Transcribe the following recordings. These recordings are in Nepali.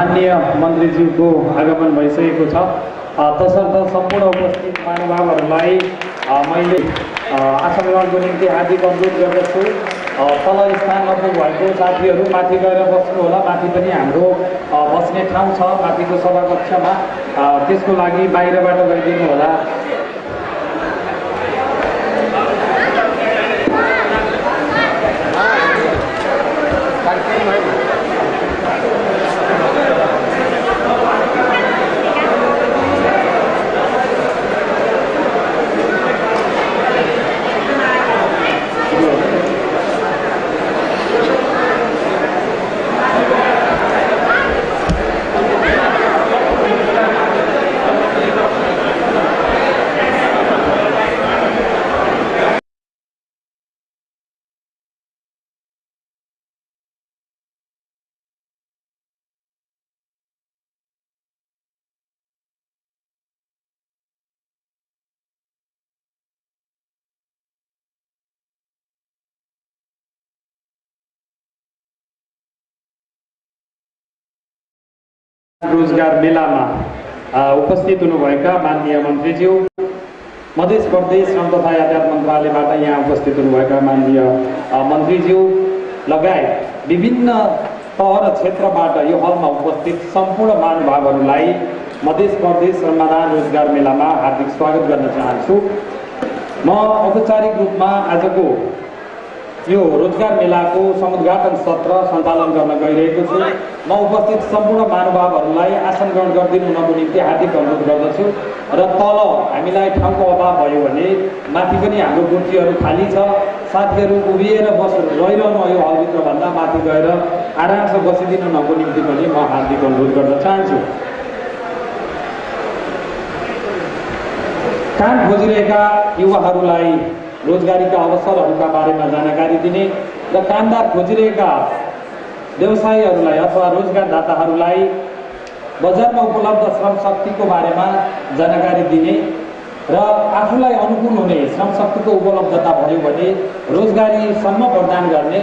माननीय मन्त्रीज्यूको आगमन भइसकेको छ। तसर्थ सम्पूर्ण उपस्थित महानुभावहरूलाई मैले आसन ग्रहणको निम्ति हार्दिक अनुरोध गर्दछु। तल स्थानमा भएको साथीहरू माथि गएर बस्नु होला। माथि पनि हाम्रो बस्ने ठाउँ छ माथिको सभाकक्षमा, त्यसको लागि बाहिरबाट गइदिनु होला। रोजगार मेलामा उपस्थित हुनुभएका माननीय मन्त्रीज्यू, मध्य प्रदेश श्रम तथा यातायात मन्त्रालयबाट यहाँ उपस्थित हुनुभएका माननीय मन्त्रीज्यू लगायत विभिन्न तह र क्षेत्रबाट यो हलमा उपस्थित सम्पूर्ण महानुभावहरूलाई मध्य प्रदेश श्रमदान रोजगार मेलामा हार्दिक स्वागत गर्न चाहन्छु। म औपचारिक रूपमा आजको यो रोजगार मेलाको समुद्घाटन सत्र सञ्चालन गर्न गइरहेको छु। म उपस्थित सम्पूर्ण महानुभावहरूलाई आसन ग्रहण गरिदिनु हुनको निम्ति हार्दिक अनुरोध गर्दछु र तल हामीलाई ठाउँको अभाव भयो भने माथि पनि हाम्रो कुर्सीहरू खाली छ। साथीहरू उभिएर रहिरहनु यो हलभित्र भन्दा माथि गएर आरामसँग बसिदिनु हुनको निम्ति पनि म हार्दिक अनुरोध गर्न चाहन्छु। काम खोजिरहेका युवाहरूलाई रोजगारीका अवसरहरूका बारेमा जानकारी दिने र कामदार खोजिरहेका व्यवसायीहरूलाई अथवा रोजगारदाताहरूलाई बजारमा उपलब्ध श्रम शक्तिको बारेमा जानकारी दिने र आफूलाई अनुकूल हुने श्रम शक्तिको उपलब्धता भयो भने रोजगारीसम्म प्रदान गर्ने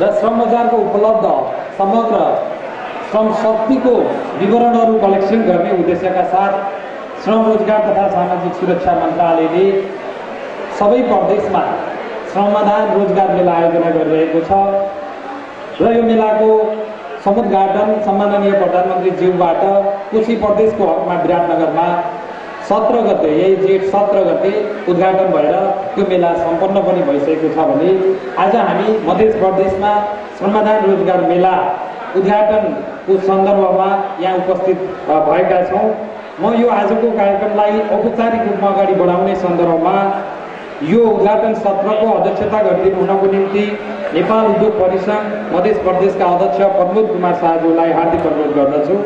र श्रम बजारको उपलब्ध समग्र श्रम शक्तिको विवरणहरू कलेक्सन गर्ने उद्देश्यका साथ श्रम रोजगार तथा सामाजिक सुरक्षा मन्त्रालयले सबै प्रदेशमा श्रमदान रोजगार मेला आयोजना गरिरहेको छ र यो मेलाको समुद्घाटन सम्माननीय प्रधानमन्त्रीज्यूबाट कोशी प्रदेशको हकमा विराटनगरमा 17 गते, यही जेठ 17 गते उद्घाटन भएर त्यो मेला सम्पन्न पनि भइसकेको छ भने आज हामी मध्य प्रदेशमा श्रमदान रोजगार मेला उद्घाटनको सन्दर्भमा यहाँ उपस्थित भएका छौँ। म यो आजको कार्यक्रमलाई औपचारिक रूपमा अगाडि बढाउने सन्दर्भमा यो उद्घाटन सत्रको अध्यक्षता गरिदिनु हुनको निम्ति नेपाल उद्योग परिसंघ मध्य प्रदेशका अध्यक्ष प्रमोद कुमार शाहज्यूलाई हार्दिक अनुरोध गर्दछु।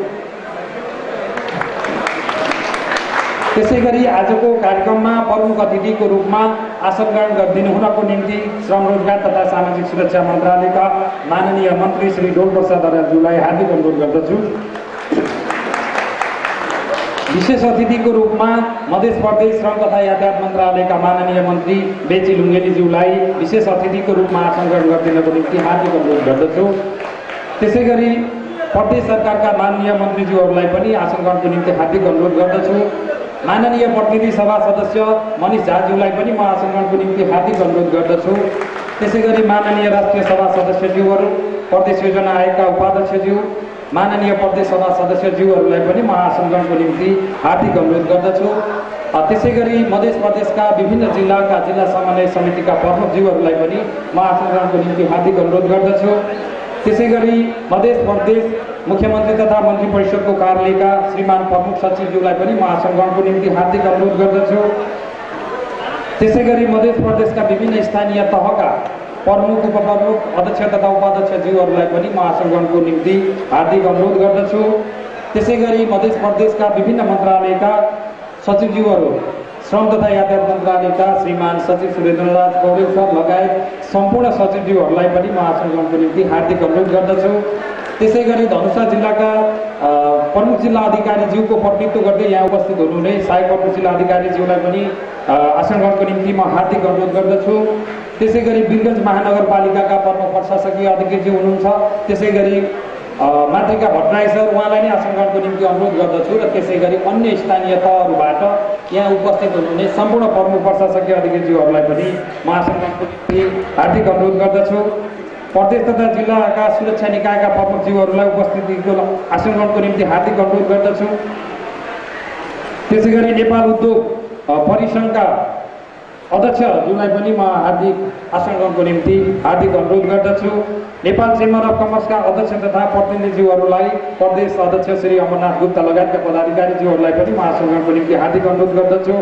त्यसैगरी आजको कार्यक्रममा प्रमुख अतिथिको रूपमा आसन ग्रहण गरिदिनु हुनको निम्ति श्रम रोजगार तथा सामाजिक सुरक्षा मन्त्रालयका माननीय मन्त्री श्री डोल प्रसाद अर्यालज्यूलाई हार्दिक अनुरोध गर्दछु। विशेष अतिथिको रूपमा मध्य प्रदेश श्रम तथा यातायात मन्त्रालयका माननीय मन्त्री बेची लुङ्गेलीज्यूलाई विशेष अतिथिको रूपमा आसन ग्रहण गरिदिनको निम्ति हार्दिक अनुरोध गर्दछु। त्यसैगरी प्रदेश सरकारका माननीय मन्त्रीज्यूहरूलाई पनि आसन ग्रहणको निम्ति हार्दिक अनुरोध गर्दछु। माननीय प्रतिनिधि सभा सदस्य मनिष झाज्यूलाई पनि म आसन ग्रहणको निम्ति हार्दिक अनुरोध गर्दछु। त्यसैगरी माननीय राष्ट्रिय सभा सदस्यज्यूहरू, प्रदेश योजना आयोगका उपाध्यक्षज्यू, माननीय प्रदेश सभा सदस्यज्यूहरूलाई पनि म आसन ग्रहणको निम्ति हार्दिक अनुरोध गर्दछु। त्यसैगरी मध्य प्रदेशका विभिन्न जिल्लाका जिल्ला समन्वय समितिका प्रमुखज्यूहरूलाई पनि म आसन ग्रहणको निम्ति हार्दिक अनुरोध गर्दछु। त्यसैगरी मध्य प्रदेश मुख्यमन्त्री तथा मन्त्री परिषदको कार्यालयका श्रीमान प्रमुख सचिवज्यूलाई पनि म आसन ग्रहणको निम्ति हार्दिक अनुरोध गर्दछु। त्यसैगरी मध्य प्रदेशका विभिन्न स्थानीय तहका प्रमुख, उपप्रमुख, अध्यक्ष तथा उपाध्यक्षज्यूहरूलाई पनि म आसन ग्रहणको निम्ति हार्दिक अनुरोध गर्दछु। त्यसैगरी मध्य प्रदेशका विभिन्न मन्त्रालयका सचिवज्यूहरू, श्रम तथा यातायात मन्त्रालयका श्रीमान सचिव सुरेन्द्रनाथ पौडेल सर लगायत सम्पूर्ण सचिवज्यूहरूलाई पनि म आसन ग्रहणको निम्ति हार्दिक अनुरोध गर्दछु। त्यसैगरी धनुषा जिल्लाका प्रमुख जिल्ला अधिकारीज्यूको प्रतिनिधित्व गर्दै यहाँ उपस्थित हुनुहुने सहायक प्रमुख जिल्ला अधिकारीज्यूलाई पनि आसन ग्रहणको निम्ति म हार्दिक अनुरोध गर्दछु। त्यसैगरी वीरगञ्ज महानगरपालिकाका प्रमुख प्रशासकीय अधिकारीज्यू हुनुहुन्छ। त्यसैगरी मातृका भट्टराई सर उहाँलाई नै आसन ग्रहणको निम्ति अनुरोध गर्दछु र त्यसै गरी अन्य स्थानीय तहहरूबाट यहाँ उपस्थित हुनुहुने सम्पूर्ण प्रमुख प्रशासकीय अधिकारीज्यूहरूलाई पनि म आसन ग्रहणको निम्ति हार्दिक अनुरोध गर्दछु। प्रदेश तथा जिल्लाका सुरक्षा निकायका प्रमुखज्यूहरूलाई उपस्थितिको आसन ग्रहणको निम्ति हार्दिक अनुरोध गर्दछु। त्यसै गरी नेपाल उद्योग परिसङ्घका अध्यक्षज्यूलाई पनि म हार्दिक आसन ग्रहणको निम्ति हार्दिक अनुरोध गर्दछु। नेपाल चेम्बर अफ कमर्सका अध्यक्ष तथा प्रतिनिधिज्यूहरूलाई प्रदेश अध्यक्ष श्री अमरनाथ गुप्ता लगायतका पदाधिकारीज्यूहरूलाई पनि म आसन ग्रहणको निम्ति हार्दिक अनुरोध गर्दछु।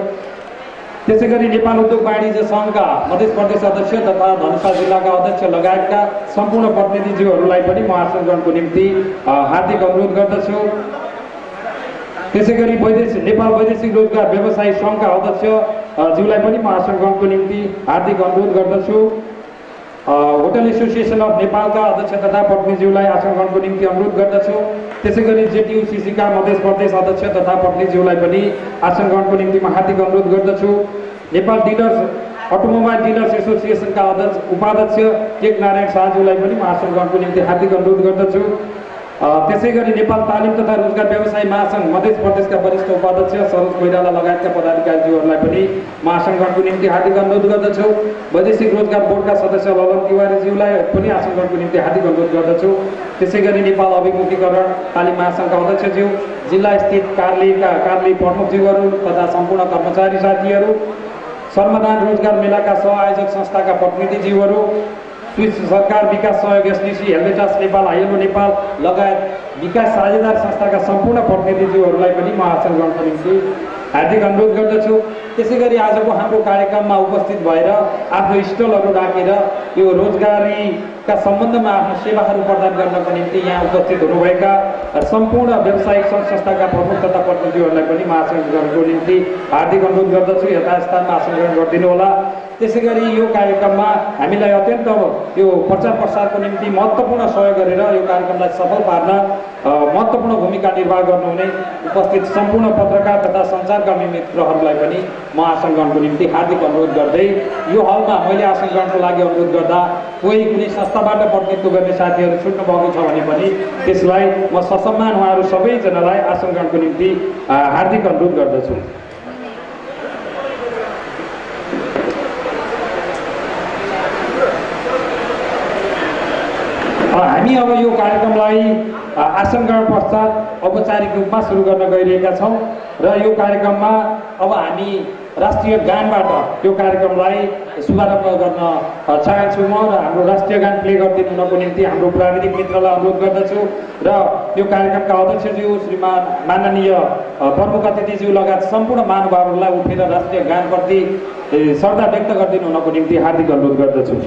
त्यसै गरी नेपाल उद्योग वाणिज्य सङ्घका मध्य प्रदेश अध्यक्ष तथा धनुषा जिल्लाका अध्यक्ष लगायतका सम्पूर्ण प्रतिनिधिज्यूहरूलाई पनि म आसन ग्रहणको निम्ति हार्दिक अनुरोध गर्दछु। त्यसै गरी नेपाल वैदेशिक रोजगार व्यवसायी सङ्घका अध्यक्षज्यूलाई पनि म आसन ग्रहणको निम्ति हार्दिक अनुरोध गर्दछु। होटल एसोसिएसन अफ नेपालका अध्यक्ष तथा प्रतिनिधिज्यूलाई आसन ग्रहणको निम्ति अनुरोध गर्दछु। त्यसै गरी जेटियुसिसीका मध्य प्रदेश अध्यक्ष तथा प्रतिनिधिज्यूलाई पनि आसन ग्रहणको निम्ति म हार्दिक अनुरोध गर्दछु। नेपाल अटोमोबाइल डिलर्स एसोसिएसनका उपाध्यक्ष टेक नारायण शाहज्यूलाई पनि म आसन ग्रहणको निम्ति हार्दिक अनुरोध गर्दछु। त्यसै गरी नेपाल तालिम तथा रोजगार व्यवसाय महासङ्घ मध्य प्रदेशका वरिष्ठ उपाध्यक्ष सरोज कोइराला लगायतका पदाधिकारीज्यूहरूलाई पनि म आसन ग्रहणको निम्ति हार्दिक अनुरोध गर्दछु। वैदेशिक रोजगार बोर्डका सदस्य ललन तिवारीज्यूलाई पनि आसन ग्रहणको निम्ति हार्दिक अनुरोध गर्दछु। त्यसै गरी नेपाल अभिमुखीकरण तालिम महासङ्घका अध्यक्षज्यू, जिल्ला स्थित कार्यालय प्रमुखज्यूहरू तथा सम्पूर्ण कर्मचारी साथीहरू, श्रमदान रोजगार मेलाका सहआयोजक संस्थाका प्रतिनिधिज्यूहरू, स्विस सरकार विकास सहयोग एसडिसी, हेल्मेटास नेपाल, आइएलओ नेपाल लगायत विकास साझेदार संस्थाका सम्पूर्ण प्रतिनिधिज्यूहरूलाई पनि म आसन ग्रहणको निम्ति हार्दिक अनुरोध गर्दछु। त्यसै गरी आजको हाम्रो कार्यक्रममा उपस्थित भएर आफ्नो स्टलहरू राखेर यो रोजगारीका सम्बन्धमा आफ्नो सेवाहरू प्रदान गर्नको निम्ति यहाँ उपस्थित हुनुभएका सम्पूर्ण व्यावसायिक सङ्घ संस्थाका प्रमुख तथा प्रतिनिधिहरूलाई पनि म आसन ग्रहणको निम्ति हार्दिक अनुरोध गर्दछु। यथास्थानमा आसन ग्रहण गरिदिनुहोला। त्यसै गरी यो कार्यक्रममा हामीलाई अत्यन्त यो प्रचार प्रसारको निम्ति महत्त्वपूर्ण सहयोग गरेर यो कार्यक्रमलाई सफल पार्न महत्त्वपूर्ण भूमिका निर्वाह गर्नुहुने उपस्थित सम्पूर्ण पत्रकार तथा सञ्चारकर्मी मित्रहरूलाई पनि म आसन ग्रहणको निम्ति हार्दिक अनुरोध गर्दै यो हलमा मैले आसन ग्रहणको लागि अनुरोध गर्दा कोही कुनै संस्थाबाट प्रतिनिधित्व गर्ने साथीहरू छुट्नु भएको छ भने पनि त्यसलाई म ससम्मान उहाँहरू सबैजनालाई आसन ग्रहणको निम्ति हार्दिक अनुरोध गर्दछु। हामी अब यो कार्यक्रमलाई आसन ग्रहण पश्चात औपचारिक रूपमा सुरु गर्न गइरहेका छौँ र यो कार्यक्रममा अब हामी राष्ट्रिय गानबाट यो कार्यक्रमलाई शुभारम्भ गर्न चाहन्छु म र हाम्रो राष्ट्रिय गान प्ले गरिदिनुको निम्ति हाम्रो प्राविधिक मित्रलाई अनुरोध गर्दछु र यो कार्यक्रमका अध्यक्षज्यू श्रीमान माननीय प्रमुख अतिथिज्यू लगायत सम्पूर्ण महानुभावहरूलाई उठेर राष्ट्रिय गानप्रति श्रद्धा व्यक्त गरिदिनुको निम्ति हार्दिक अनुरोध गर्दछु।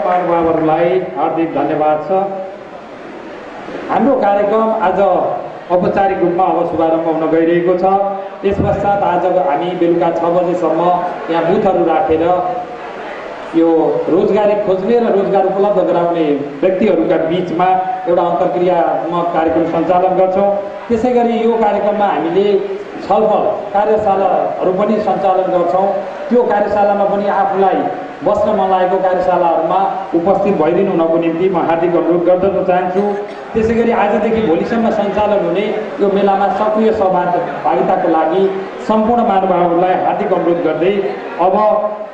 महानुभावहरूलाई हार्दिक धन्यवाद छ। हाम्रो कार्यक्रम आज औपचारिक रूपमा अब शुभारम्भ हुन गइरहेको छ। त्यस पश्चात आज हामी बेलुका 6 बजेसम्म यहाँ बुथहरू राखेर यो रोजगारी खोज्ने र रोजगार उपलब्ध गराउने व्यक्तिहरूका बीचमा एउटा अन्तर्क्रियात्मक कार्यक्रम सञ्चालन गर्छौँ। त्यसै गरी यो कार्यक्रममा हामीले छलफल कार्यशालाहरू पनि सञ्चालन गर्छौँ। त्यो कार्यशालामा पनि आफूलाई बस्न मन लागेको कार्यशालाहरूमा उपस्थित भइदिनु हुनको निम्ति म हार्दिक अनुरोध गर्न चाहन्छु। त्यसै गरी आजदेखि भोलिसम्म सञ्चालन हुने यो मेलामा सक्रिय सहभागिताको लागि सम्पूर्ण महानुभावहरूलाई हार्दिक अनुरोध गर्दै अब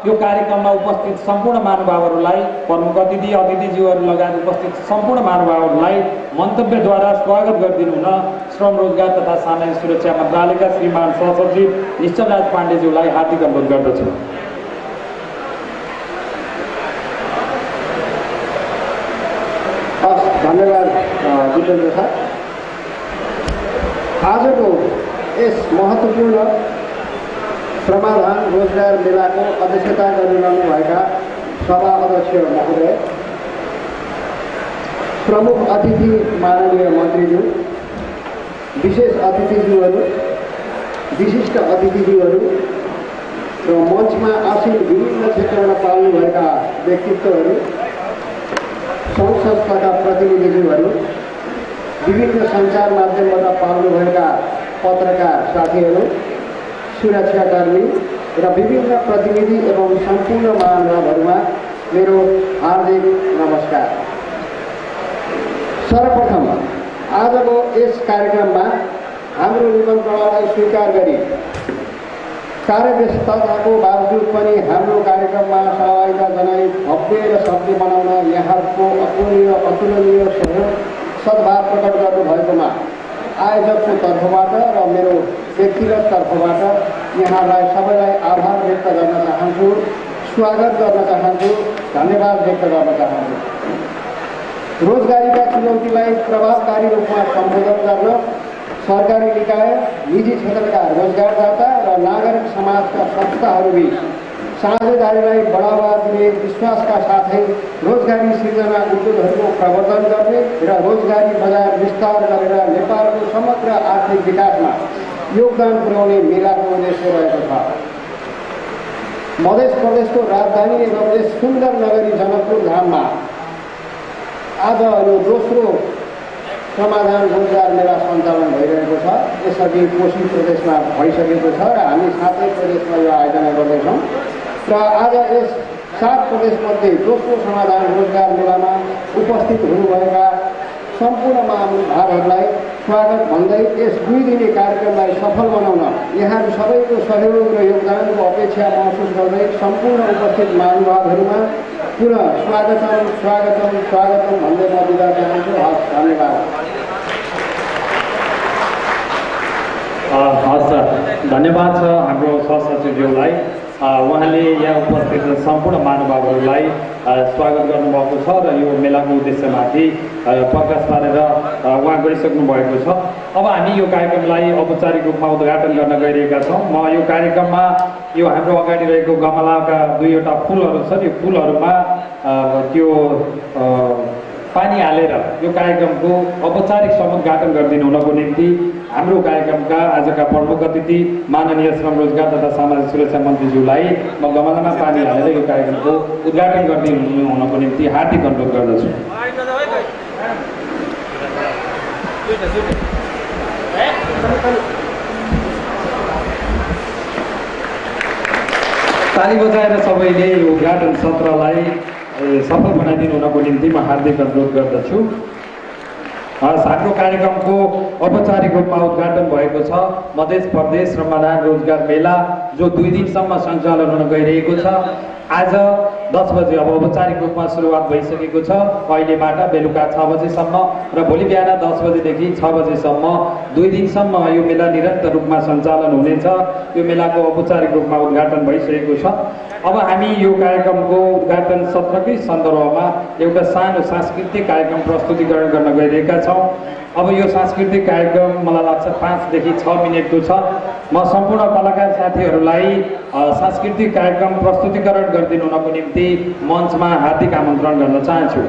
यो कार्यक्रममा उपस्थित सम्पूर्ण महानुभावहरूलाई, प्रमुख अतिथिज्यूहरू लगायत उपस्थित सम्पूर्ण महानुभावहरूलाई मन्तव्यद्वारा स्वागत गरिदिनु हुन श्रम रोजगार तथा सामाजिक सुरक्षा मन्त्रालयका श्रीमान सहसचिव निश्चलराज पाण्डेज्यूलाई हार्दिक अनुरोध गर्दछु। धन्यवाद जितेन्द्र सर। आजको यस महत्त्वपूर्ण समाधान रोजगार मेलाको अध्यक्षता गरिरहनुभएका सभा अध्यक्ष महोदय, प्रमुख अतिथि माननीय मन्त्रीज्यू, विशेष अतिथिज्यूहरू, विशिष्ट अतिथिज्यूहरू र मञ्चमा आसीन विभिन्न क्षेत्रमा पाल्नुभएका व्यक्तित्वहरू, सङ्घ संस्थाका प्रतिनिधिज्यूहरू, विभिन्न सञ्चार माध्यमबाट पाल्नुभएका पत्रकार साथीहरू, सुरक्षाकर्मी र विभिन्न प्रतिनिधि एवं सम्पूर्ण महानुभावहरूमा मेरो हार्दिक नमस्कार। सर्वप्रथम आजको यस कार्यक्रममा हाम्रो निमन्त्रणालाई स्वीकार गरी कार्यव्यस्तताको बावजुद पनि हाम्रो कार्यक्रममा सहभागिता जनाई भव्य र सफल बनाउन यहाँहरूको अतुलनीय सहयोग सद्भाव प्रकट गर्नुभएकोमा आयोजकको तर्फबाट र मेरो व्यक्तिगत तर्फबाट यहाँलाई सबैलाई आभार व्यक्त गर्न चाहन्छु, स्वागत गर्न चाहन्छु, धन्यवाद व्यक्त गर्न चाहन्छु। रोजगारीका चुनौतीलाई प्रभावकारी रूपमा सम्बोधन गर्न सरकारी निकाय, निजी क्षेत्रका रोजगारदाता र नागरिक समाजका संस्थाहरूबीच साझेदारीलाई बढावा दिने विश्वासका साथै रोजगारी सृजना उद्योगहरूको प्रवर्धन गर्ने र रोजगारी बजार विस्तार गरेर नेपालको समग्र आर्थिक विकासमा योगदान पुर्याउने मेलाको उद्देश्य रहेको छ। मध्य प्रदेशको राजधानी एवं यस सुन्दर नगरी जनकपुर धाममा आज यो दोस्रो समाधान रोजगार मेला सञ्चालन भइरहेको छ। यसअघि कोशी प्रदेशमा भइसकेको छ र हामी 7 प्रदेशमा यो आयोजना गर्दैछौँ र आज यस 7 प्रदेशमध्ये दोस्रो समाधान रोजगार मेलामा उपस्थित हुनुभएका सम्पूर्ण महानुभावहरूलाई स्वागत भन्दै यस 2 दिने कार्यक्रमलाई सफल बनाउन यहाँहरू सबैको सहयोग र योगदानको अपेक्षा महसुस गर्दै सम्पूर्ण उपस्थित महानुभावहरूमा पुनः स्वागतम स्वागतम स्वागतम भन्दै म बिदा चाहन्छु। हस्, धन्यवाद। हस् सर, धन्यवाद छ हाम्रो सहसचिवज्यूलाई। उहाँले यहाँ उपस्थित सम्पूर्ण महानुभावहरूलाई स्वागत गर्नुभएको छ र यो मेलाको उद्देश्यमाथि प्रकाश पारेर उहाँ गइसक्नु भएको छ। अब हामी यो कार्यक्रमलाई औपचारिक रूपमा उद्घाटन गर्न गइरहेका छौँ। म यो कार्यक्रममा यो हाम्रो अगाडि रहेको गमलाका 2वटा फुलहरू छ, यो फुलहरूमा त्यो पानी हालेर यो कार्यक्रमको औपचारिक समुद्घाटन गरिदिनु हुनको निम्ति हाम्रो कार्यक्रमका आजका प्रमुख अतिथि माननीय श्रम रोजगार तथा सामाजिक सुरक्षा मन्त्रीज्यूलाई म गमलामा पानी हालेर यो कार्यक्रमको उद्घाटन गरिदिनु हुनको निम्ति हार्दिक अनुरोध गर्दछु। ताली बजाएर सबैले यो उद्घाटन सत्रलाई सफल बनाइदिनु हुनको निम्ति म हार्दिक अनुरोध गर्दछु। हाम्रो कार्यक्रमको औपचारिक रूपमा उद्घाटन भएको छ। मध्य प्रदेश समाधान रोजगार मेला जो 2 दिनसम्म सञ्चालन हुन गइरहेको छ। आज 10 बजे अब औपचारिक रूपमा सुरुवात भइसकेको छ। अहिलेबाट बेलुका 6 बजेसम्म र भोलि बिहान 10 बजेदेखि 6 बजेसम्म 2 दिनसम्म यो मेला निरन्तर रूपमा सञ्चालन हुनेछ। यो मेलाको औपचारिक रूपमा उद्घाटन भइसकेको छ। अब हामी यो कार्यक्रमको उद्घाटन सत्रकै सन्दर्भमा एउटा सानो सांस्कृतिक कार्यक्रम प्रस्तुतिकरण गर्न गइरहेका छौँ। अब यो सांस्कृतिक कार्यक्रम मलाई लाग्छ 5 देखि 6 मिनटको छ। म सम्पूर्ण कलाकार साथीहरूलाई सांस्कृतिक कार्यक्रम प्रस्तुतिकरण गरिदिनु हुनको निम्ति मञ्चमा हार्दिक आमन्त्रण गर्न चाहन्छु।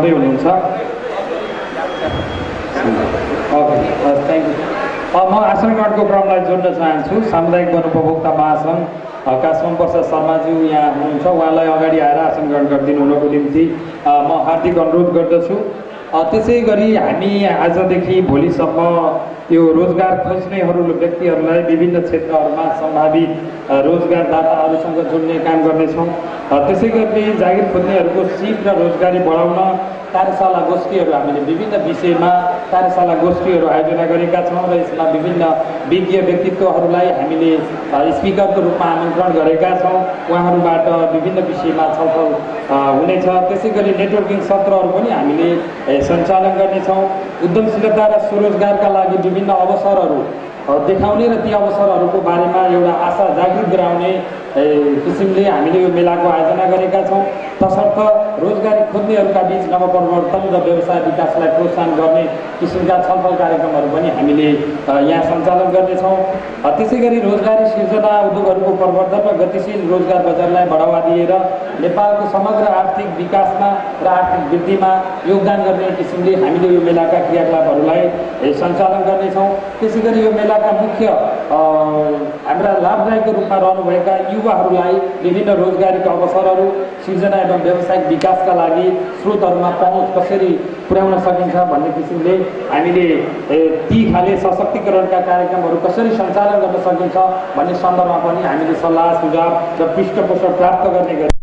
आउँदै हुनुहुन्छ। Okay, thank you. म आसन ग्रहणको क्रमलाई जोड्न चाहन्छु। सामुदायिक वन उपभोक्ता महासङ्घ काशवन प्रसाद शर्माज्यू यहाँ हुनुहुन्छ, उहाँलाई अगाडि आएर आसन ग्रहण गरिदिनु हुनको निम्ति म हार्दिक अनुरोध गर्दछु। त्यसै गरी हामी आजदेखि भोलिसम्म यो रोजगार खोज्नेहरू व्यक्तिहरूलाई विभिन्न क्षेत्रहरूमा सम्भावित रोजगारदाताहरूसँग जोड्ने काम गर्नेछौँ। त्यसै गरी जागिर खोज्नेहरूको सिप र रोजगारी बढाउन कार्यशाला गोष्ठीहरू हामीले विभिन्न विषयमा कार्यशाला गोष्ठीहरू आयोजना गरेका छौँ र यसमा विभिन्न विज्ञ व्यक्तित्वहरूलाई हामीले स्पिकरको रूपमा आमन्त्रण गरेका छौँ। उहाँहरूबाट विभिन्न विषयमा छलफल हुनेछ। त्यसै गरी नेटवर्किङ सत्रहरू पनि हामीले सञ्चालन गर्नेछौँ। उद्यमशीलता र स्वरोजगारका लागि विभिन्न अवसरहरू देखाउने र ती अवसरहरूको बारेमा एउटा आशा जागृत गराउने किसिमले हामीले यो मेलाको आयोजना गरेका छौँ। तसर्थ रोजगारी खोज्नेहरूका बीच नवपरिवर्तन र व्यवसाय विकासलाई प्रोत्साहन गर्ने किसिमका छलफल कार्यक्रमहरू पनि हामीले यहाँ सञ्चालन गर्नेछौँ। त्यसै गरी रोजगारी सिर्जना, उद्योगहरूको प्रवर्धन र गतिशील रोजगार बजारलाई बढावा दिएर नेपालको समग्र आर्थिक विकासमा र आर्थिक वृद्धिमा योगदान गर्ने किसिमले हामीले यो मेलाका क्रियाकलापहरूलाई सञ्चालन गर्नेछौँ। त्यसै गरी यो मेलाका मुख्य हाम्रा लाभदायीको रूपमा रहनुभएका युवाहरूलाई विभिन्न रोजगारीका अवसरहरू सिर्जना एवं व्यावसायिक विकासका लागि स्रोतहरूमा पहुँच कसरी पुर्याउन सकिन्छ भन्ने किसिमले हामीले ती खाले सशक्तिकरणका कार्यक्रमहरू कसरी सञ्चालन गर्न सकिन्छ भन्ने सन्दर्भमा पनि हामीले सल्लाह सुझाव र पृष्ठपोषण प्राप्त गर्ने गर्छौँ।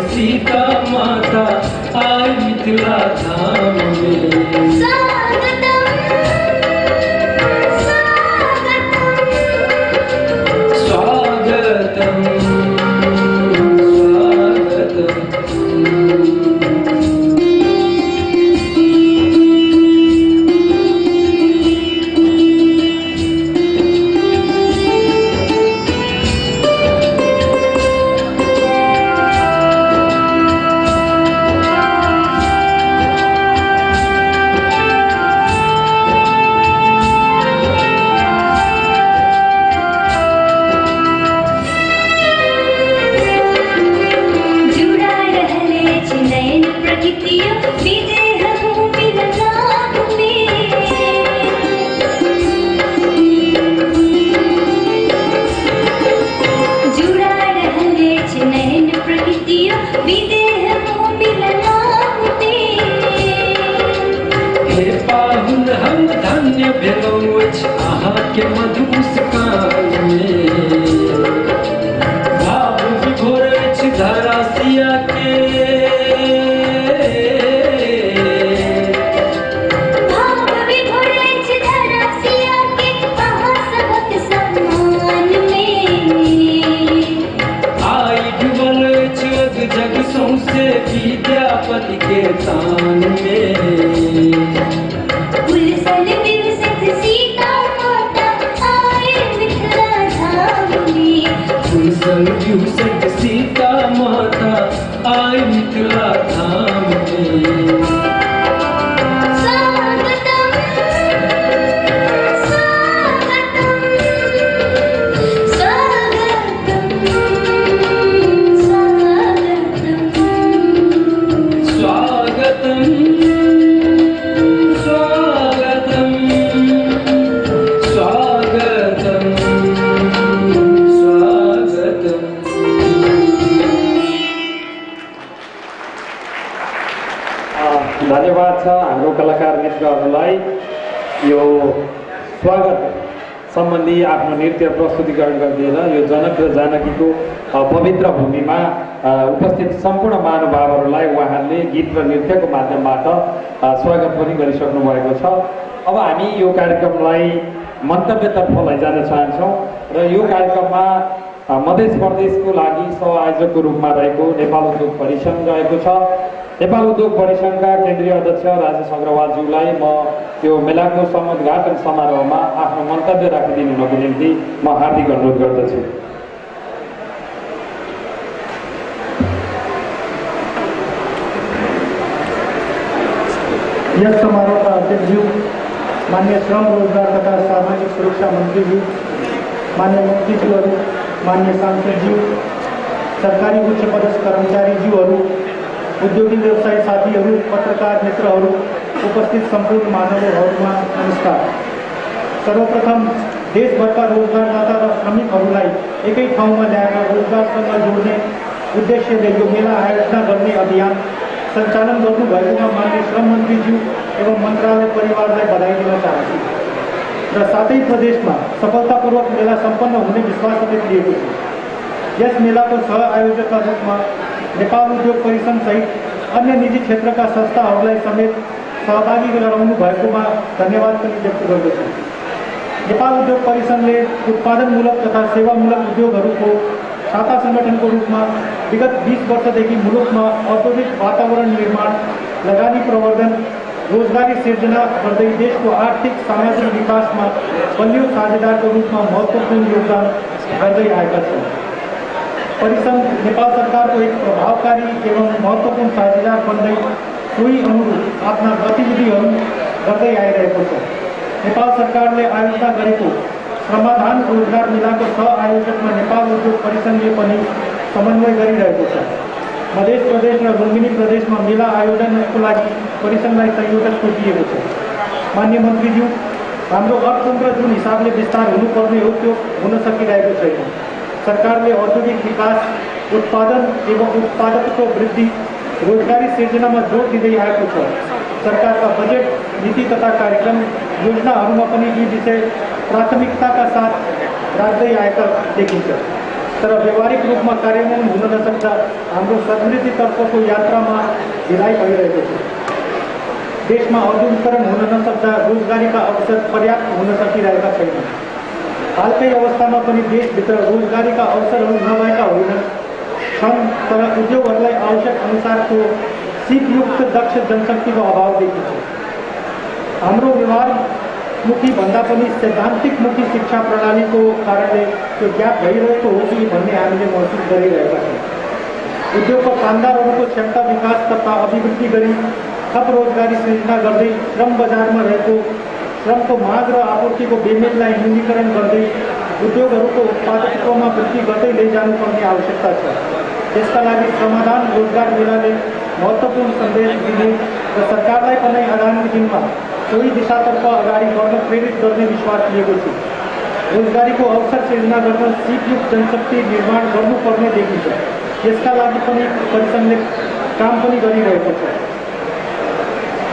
सीता माता आई मिथिला धाम में। स्वागतम धन्य भेलौं अछि अहाँके मधुर मुस्कान में भाव विभोर अछि धारा सिया के जग सौंसे विद्यापति के तान में उलसल विलसित सीता माता आए मिथिला धाम में उलसल विलसित सीता माता आए मिथिला धाम में धन्यवाद छ हाम्रो कलाकार मित्रहरूलाई यो स्वागत सम्बन्धी आफ्नो नृत्य प्रस्तुतिकरण गरिदिएर यो जनक र जानकीको पवित्र भूमिमा उपस्थित सम्पूर्ण महानुभावहरूलाई उहाँहरूले गीत र नृत्यको माध्यमबाट स्वागत पनि गरिसक्नु भएको छ। अब हामी यो कार्यक्रमलाई मन्तव्यतर्फ लैजान चाहन्छौँ र यो कार्यक्रममा मध्य प्रदेशको लागि सहआयोजकको रूपमा रहेको नेपाल उद्योग परिसङ्घ रहेको छ। नेपाल उद्योग परिसङ्घका केन्द्रीय अध्यक्ष राजेश अग्रवालज्यूलाई म त्यो मेलाको समुद्घाटन समारोहमा आफ्नो मन्तव्य राखिदिनुको निम्ति म हार्दिक अनुरोध गर्दछु। यस समारोहका अध्यक्षज्यू, मान्य श्रम रोजगार तथा सामाजिक सुरक्षा मन्त्रीज्यू, मान्य मन्त्रीज्यूहरू, मान्य सांसदज्यू, सरकारी उच्च पदस्थ कर्मचारीज्यूहरू, उद्योगी व्यवसायी साथीहरू, पत्रकार मित्रहरू, उपस्थित सम्पूर्ण महानुभावहरूमा नमस्कार। सर्वप्रथम देशभरका रोजगारदाता र श्रमिकहरूलाई एकै ठाउँमा ल्याएर रोजगारसँग जोड्ने उद्देश्यले यो मेला आयोजना गर्ने अभियान सञ्चालन गर्नुभएकोमा मान्य श्रम मन्त्रीज्यू एवं मन्त्रालय परिवारलाई बधाई दिन चाहन्छु र साथै प्रदेशमा सफलतापूर्वक मेला सम्पन्न हुने विश्वास समेत लिएको छु। यस मेलाको सह आयोजकका रूपमा नेपाल उद्योग परिसङ्घ सहित अन्य निजी क्षेत्रका संस्थाहरूलाई समेत सहभागी गराउनु भएकोमा धन्यवाद पनि व्यक्त गर्दछु। नेपाल उद्योग परिसङ्घले उत्पादनमूलक तथा सेवामूलक उद्योगहरूको छाता सङ्गठनको रूपमा विगत 20 वर्षदेखि मुलुकमा औद्योगिक वातावरण निर्माण, लगानी प्रवर्धन, रोजगारी सिर्जना गर्दै देशको आर्थिक सामाजिक विकासमा बलियो साझेदारको रूपमा महत्त्वपूर्ण योगदान गर्दै आएका छन्। परिसङ्घ नेपाल सरकारको एक प्रभावकारी एवं महत्त्वपूर्ण साझेदार बन्दै सोही अनुरूप आफ्ना गतिविधिहरू गर्दै आइरहेको छ। नेपाल सरकारले आयोजना गरेको समाधान रोजगार मेलाको सह आयोजकमा नेपाल उद्योग परिसङ्घले पनि समन्वय गरिरहेको छ। मध्य प्रदेश र लुम्बिनी प्रदेशमा मेला आयोजनको लागि परिसङ्घलाई संयोजक दिएको छ। मान्य मन्त्रीज्यू, हाम्रो अर्थतन्त्र जुन हिसाबले विस्तार हुनुपर्ने हो त्यो हुन सकिरहेको छैन। सरकारले औद्योगिक विकास, उत्पादन एवं उत्पादकत्व वृद्धि, रोजगारी सिर्जनामा जोड दिँदै आएको छ। सरकारका बजेट, नीति तथा कार्यक्रम योजनाहरूमा पनि यी विषय प्राथमिकताका साथ राख्दै आएका देखिन्छ। तर व्यावहारिक रूपमा कार्यान्वयन हुन नसक्दा हाम्रो समृद्धितर्फको यात्रामा ढिलाइ भइरहेको छ। देशमा औद्योगिकरण हुन नसक्दा रोजगारीका अवसर पर्याप्त हुन सकिरहेका छैनन्। हालकै अवस्थामा पनि देशभित्र रोजगारीका अवसरहरू नभएका होइनन् छन्, तर उद्योगहरूलाई आवश्यक अनुसारको सिपयुक्त दक्ष जनशक्तिको अभाव देखिन्छ। हाम्रो व्यवहारमुखी भन्दा पनि सैद्धान्तिकमुखी शिक्षा प्रणालीको कारणले त्यो ग्याप भइरहेको हो कि भन्ने हामीले महसुस गरिरहेका छौँ। उद्योगको कामदारहरूको क्षमता विकास तथा अभिवृद्धि गरी थप रोजगारी सृजना गर्दै श्रम बजारमा रहेको श्रमको माग र आपूर्तिको बेमेललाई न्यूनीकरण गर्दै उद्योगहरूको उत्पादकत्वमा वृद्धि गर्दै लैजानुपर्ने आवश्यकता छ। त्यसका लागि समाधान रोजगार मेलाले महत्त्वपूर्ण सन्देश दिने र सरकारलाई पनि आगामी दिनमा सोही दिशातर्फ अगाडि बढ्न प्रेरित गर्ने विश्वास लिएको छु। रोजगारीको अवसर सिर्जना गर्न सिपयुक्त जनशक्ति निर्माण गर्नुपर्ने देखिन्छ। यसका लागि पनि परिसङ्घले काम पनि गरिरहेको छ।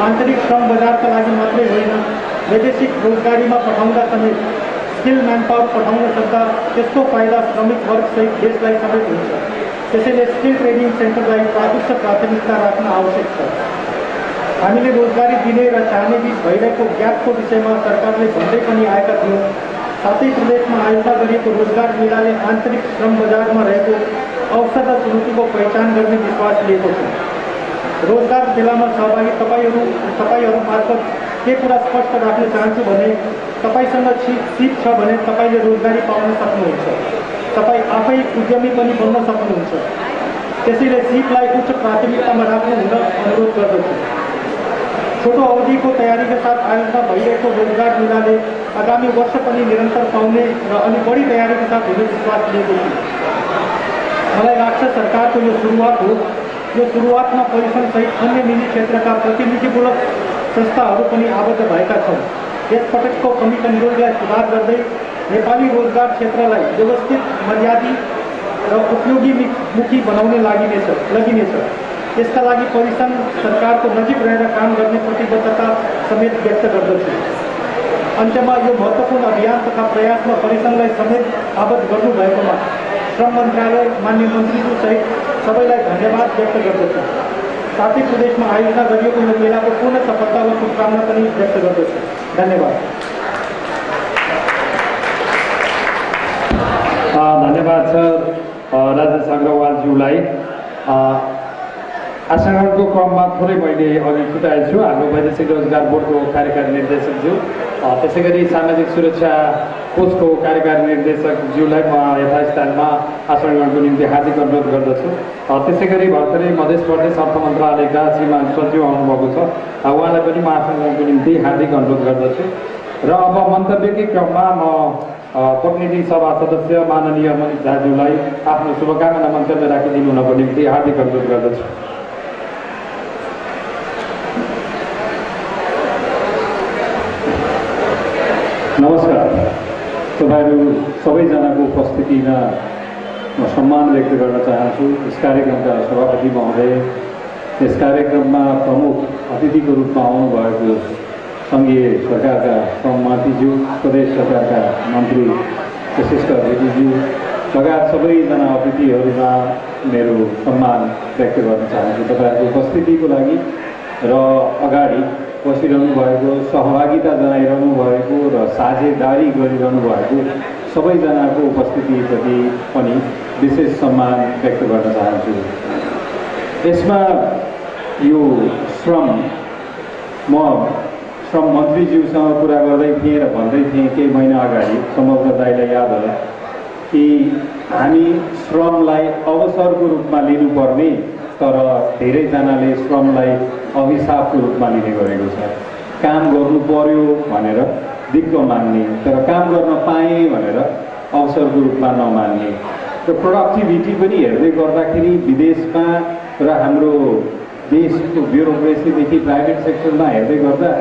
आन्तरिक श्रम बजारका लागि मात्रै होइन, वैदेशिक रोजगारीमा पठाउँदा समेत स्किल म्यान पावर पठाउन सक्दा त्यसको फाइदा श्रमिक वर्गसहित देशलाई समेत हुन्छ। त्यसैले स्किल ट्रेनिङ सेन्टरलाई उच्च प्राथमिकता राख्न आवश्यक छ। हामीले रोजगारी दिने र चाहने बिच भइरहेको ग्यापको विषयमा सरकारले भन्दै पनि आएका थियौँ। साथै प्रदेशमा आयोजना गरिएको रोजगार मेलाले आन्तरिक श्रम बजारमा रहेको अवसर र चुनौतीको पहिचान गर्ने विश्वास लिएको छ। रोजगार मेलामा सहभागी तपाईहरू मार्फत के कुरा स्पष्ट राख्न चाहन्छु भने तपाईसँग सिप छ भने तपाईँले रोजगारी पाउन सक्नुहुन्छ। तपाईँ आफै उद्यमी पनि बन्न सक्नुहुन्छ। त्यसैले सिपलाई उच्च प्राथमिकतामा राख्नु हुन अनुरोध गर्दछु। छोटो अवधिको तयारीका साथ आयोजना भइरहेको रोजगार मेलाले आगामी वर्ष पनि निरन्तर पाउने र अलि बढी तयारीका साथ हुने विश्वास लिएको छु। मलाई लाग्छ सरकारको यो सुरुवात हो। यो सुरुवातमा परिसंघसहित अन्य निजी क्षेत्रका प्रतिनिधिमूलक संस्थाहरू पनि आबद्ध भएका छन्। यसपटकको कमी कमजोरीलाई सुधार गर्दै नेपाली रोजगार क्षेत्रलाई व्यवस्थित, मर्यादित र उपयोगीमुखी बनाउने लगिनेछ। यसका लागि परिसंघ सरकारको नजिक रहेर काम गर्ने प्रतिबद्धता समेत व्यक्त गर्दछु। अन्त्यमा यो महत्त्वपूर्ण अभियान तथा प्रयासमा परिसंघलाई समेत आबद्ध गर्नुभएकोमा श्रम मन्त्रालय, माननीय मन्त्रीज्यू सहित सबैलाई धन्यवाद व्यक्त गर्दछु। साथै प्रदेशमा आयोजना गरिएको यो मेलाको पूर्ण सफलता र शुभकामना पनि व्यक्त गर्दछु। धन्यवाद। धन्यवाद छ राजेश अग्रवालज्यूलाई। आसनको क्रममा थोरै मैले अघि छुटाएको छु हाम्रो वैदेशिक रोजगार बोर्डको कार्यकारी निर्देशकज्यू, त्यसै गरी सामाजिक सुरक्षा कोषको कार्यकारी निर्देशकज्यूलाई म यथास्थानमा आसनको निम्ति हार्दिक अनुरोध गर्दछु। त्यसै गरी भर्खरै मध्य प्रदेश अर्थ मन्त्रालयका श्रीमान सचिव आउनुभएको छ, उहाँलाई पनि म आसनको निम्ति हार्दिक अनुरोध गर्दछु। र अब मन्तव्यकै क्रममा म प्रतिनिधि सभा सदस्य माननीय मनिष झाज्यूलाई आफ्नो शुभकामना मन्तव्य राखिदिनु हुनको निम्ति हार्दिक अनुरोध गर्दछु। नमस्कार। तपाईँहरू सबैजनाको उपस्थितिमा म सम्मान व्यक्त गर्न चाहन्छु। यस कार्यक्रमका सभापति महोदय, यस कार्यक्रममा प्रमुख अतिथिको रूपमा आउनुभएको सङ्घीय सरकारका श्रम मन्त्रीज्यू, प्रदेश सरकारका मन्त्री विशिष्ट अतिथिज्यू लगायत सबैजना अतिथिहरूमा मेरो सम्मान व्यक्त गर्न चाहन्छु। तपाईँहरूको उपस्थितिको लागि र अगाडि बसिरहनु भएको, सहभागिता जनाइरहनु भएको र साझेदारी गरिरहनु भएको सबैजनाको उपस्थितिप्रति पनि विशेष सम्मान व्यक्त गर्न चाहन्छु। यसमा यो श्रम म श्रम मन्त्रीज्यूसँग कुरा गर्दै थिएँ र भन्दै थिएँ केही महिना अगाडि, सम्भवतः दाइलाई याद होला कि हामी श्रमलाई अवसरको रूपमा लिनुपर्ने, तर धेरैजनाले श्रमलाई अभिशापको रूपमा लिने गरेको छ। काम गर्नु पर्यो भनेर दिक्क मान्ने, तर काम गर्न पाएँ भनेर अवसरको रूपमा नमान्ने। र प्रोडक्टिभिटी पनि हेर्दै गर्दाखेरि विदेशमा र हाम्रो देशको ब्युरोक्रेसीदेखि प्राइभेट सेक्टरमा हेर्दै गर्दा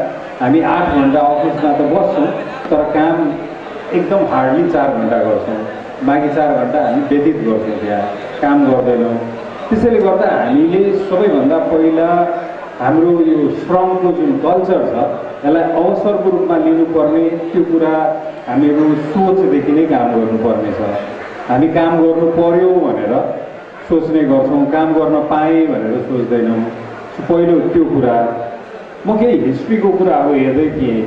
हामी 8 घन्टा अफिसमा त बस्छौँ, तर काम एकदम हार्डली 4 घन्टा गर्छौँ। बाँकी 4 घन्टा हामी व्यतीत गर्छौँ, त्यहाँ काम गर्दैनौँ। त्यसैले गर्दा हामीले सबैभन्दा पहिला हाम्रो यो श्रमको जुन कल्चर छ यसलाई अवसरको रूपमा लिनुपर्ने, त्यो कुरा हामीहरू सोचदेखि नै काम गर्नुपर्ने छ। हामी काम गर्नु पर्यो भनेर सोच्ने गर्छौँ, काम गर्न पाएँ भनेर सोच्दैनौँ। पहिलो त्यो कुरा। म केही हिस्ट्रीको कुराहरू हेर्दै थिएँ।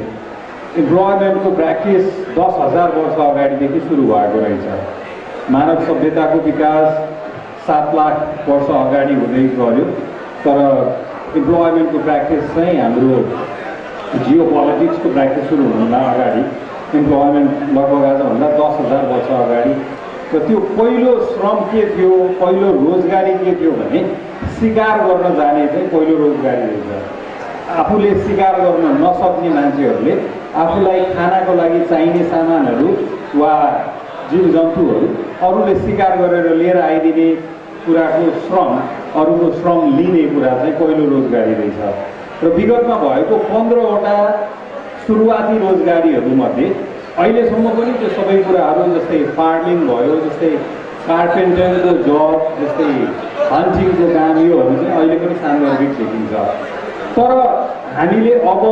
इम्प्लोइमेन्टको प्र्याक्टिस 10,000 वर्ष अगाडिदेखि सुरु भएको रहेछ। मानव सभ्यताको विकास 7 लाख वर्ष अगाडि हुँदै गयो, तर इम्प्लोइमेन्टको प्र्याक्टिस चाहिँ हाम्रो जियो पोलिटिक्सको प्र्याक्टिस सुरु हुनुभन्दा अगाडि इम्प्लोइमेन्ट लगभग आजभन्दा 10,000 वर्ष अगाडि। र त्यो पहिलो श्रम के थियो, पहिलो रोजगारी के थियो भने शिकार गर्न जाने चाहिँ पहिलो रोजगारी रहेछ। आफूले शिकार गर्न नसक्ने मान्छेहरूले आफूलाई खानाको लागि चाहिने सामानहरू वा जीवजन्तुहरू अरूले शिकार गरेर लिएर आइदिने कुराको श्रम, अरूको श्रम लिने कुरा चाहिँ पहिलो रोजगारी रहेछ। र विगतमा भएको 15वटा सुरुवाती रोजगारीहरूमध्ये अहिलेसम्म पनि त्यो सबै कुराहरू जस्तै फार्मिङ भयो, जस्तै कार्पेन्टरको जब, जस्तै हन्टिङको काम, योहरू चाहिँ अहिले पनि सान्दर्भिक देखिन्छ। तर हामीले अब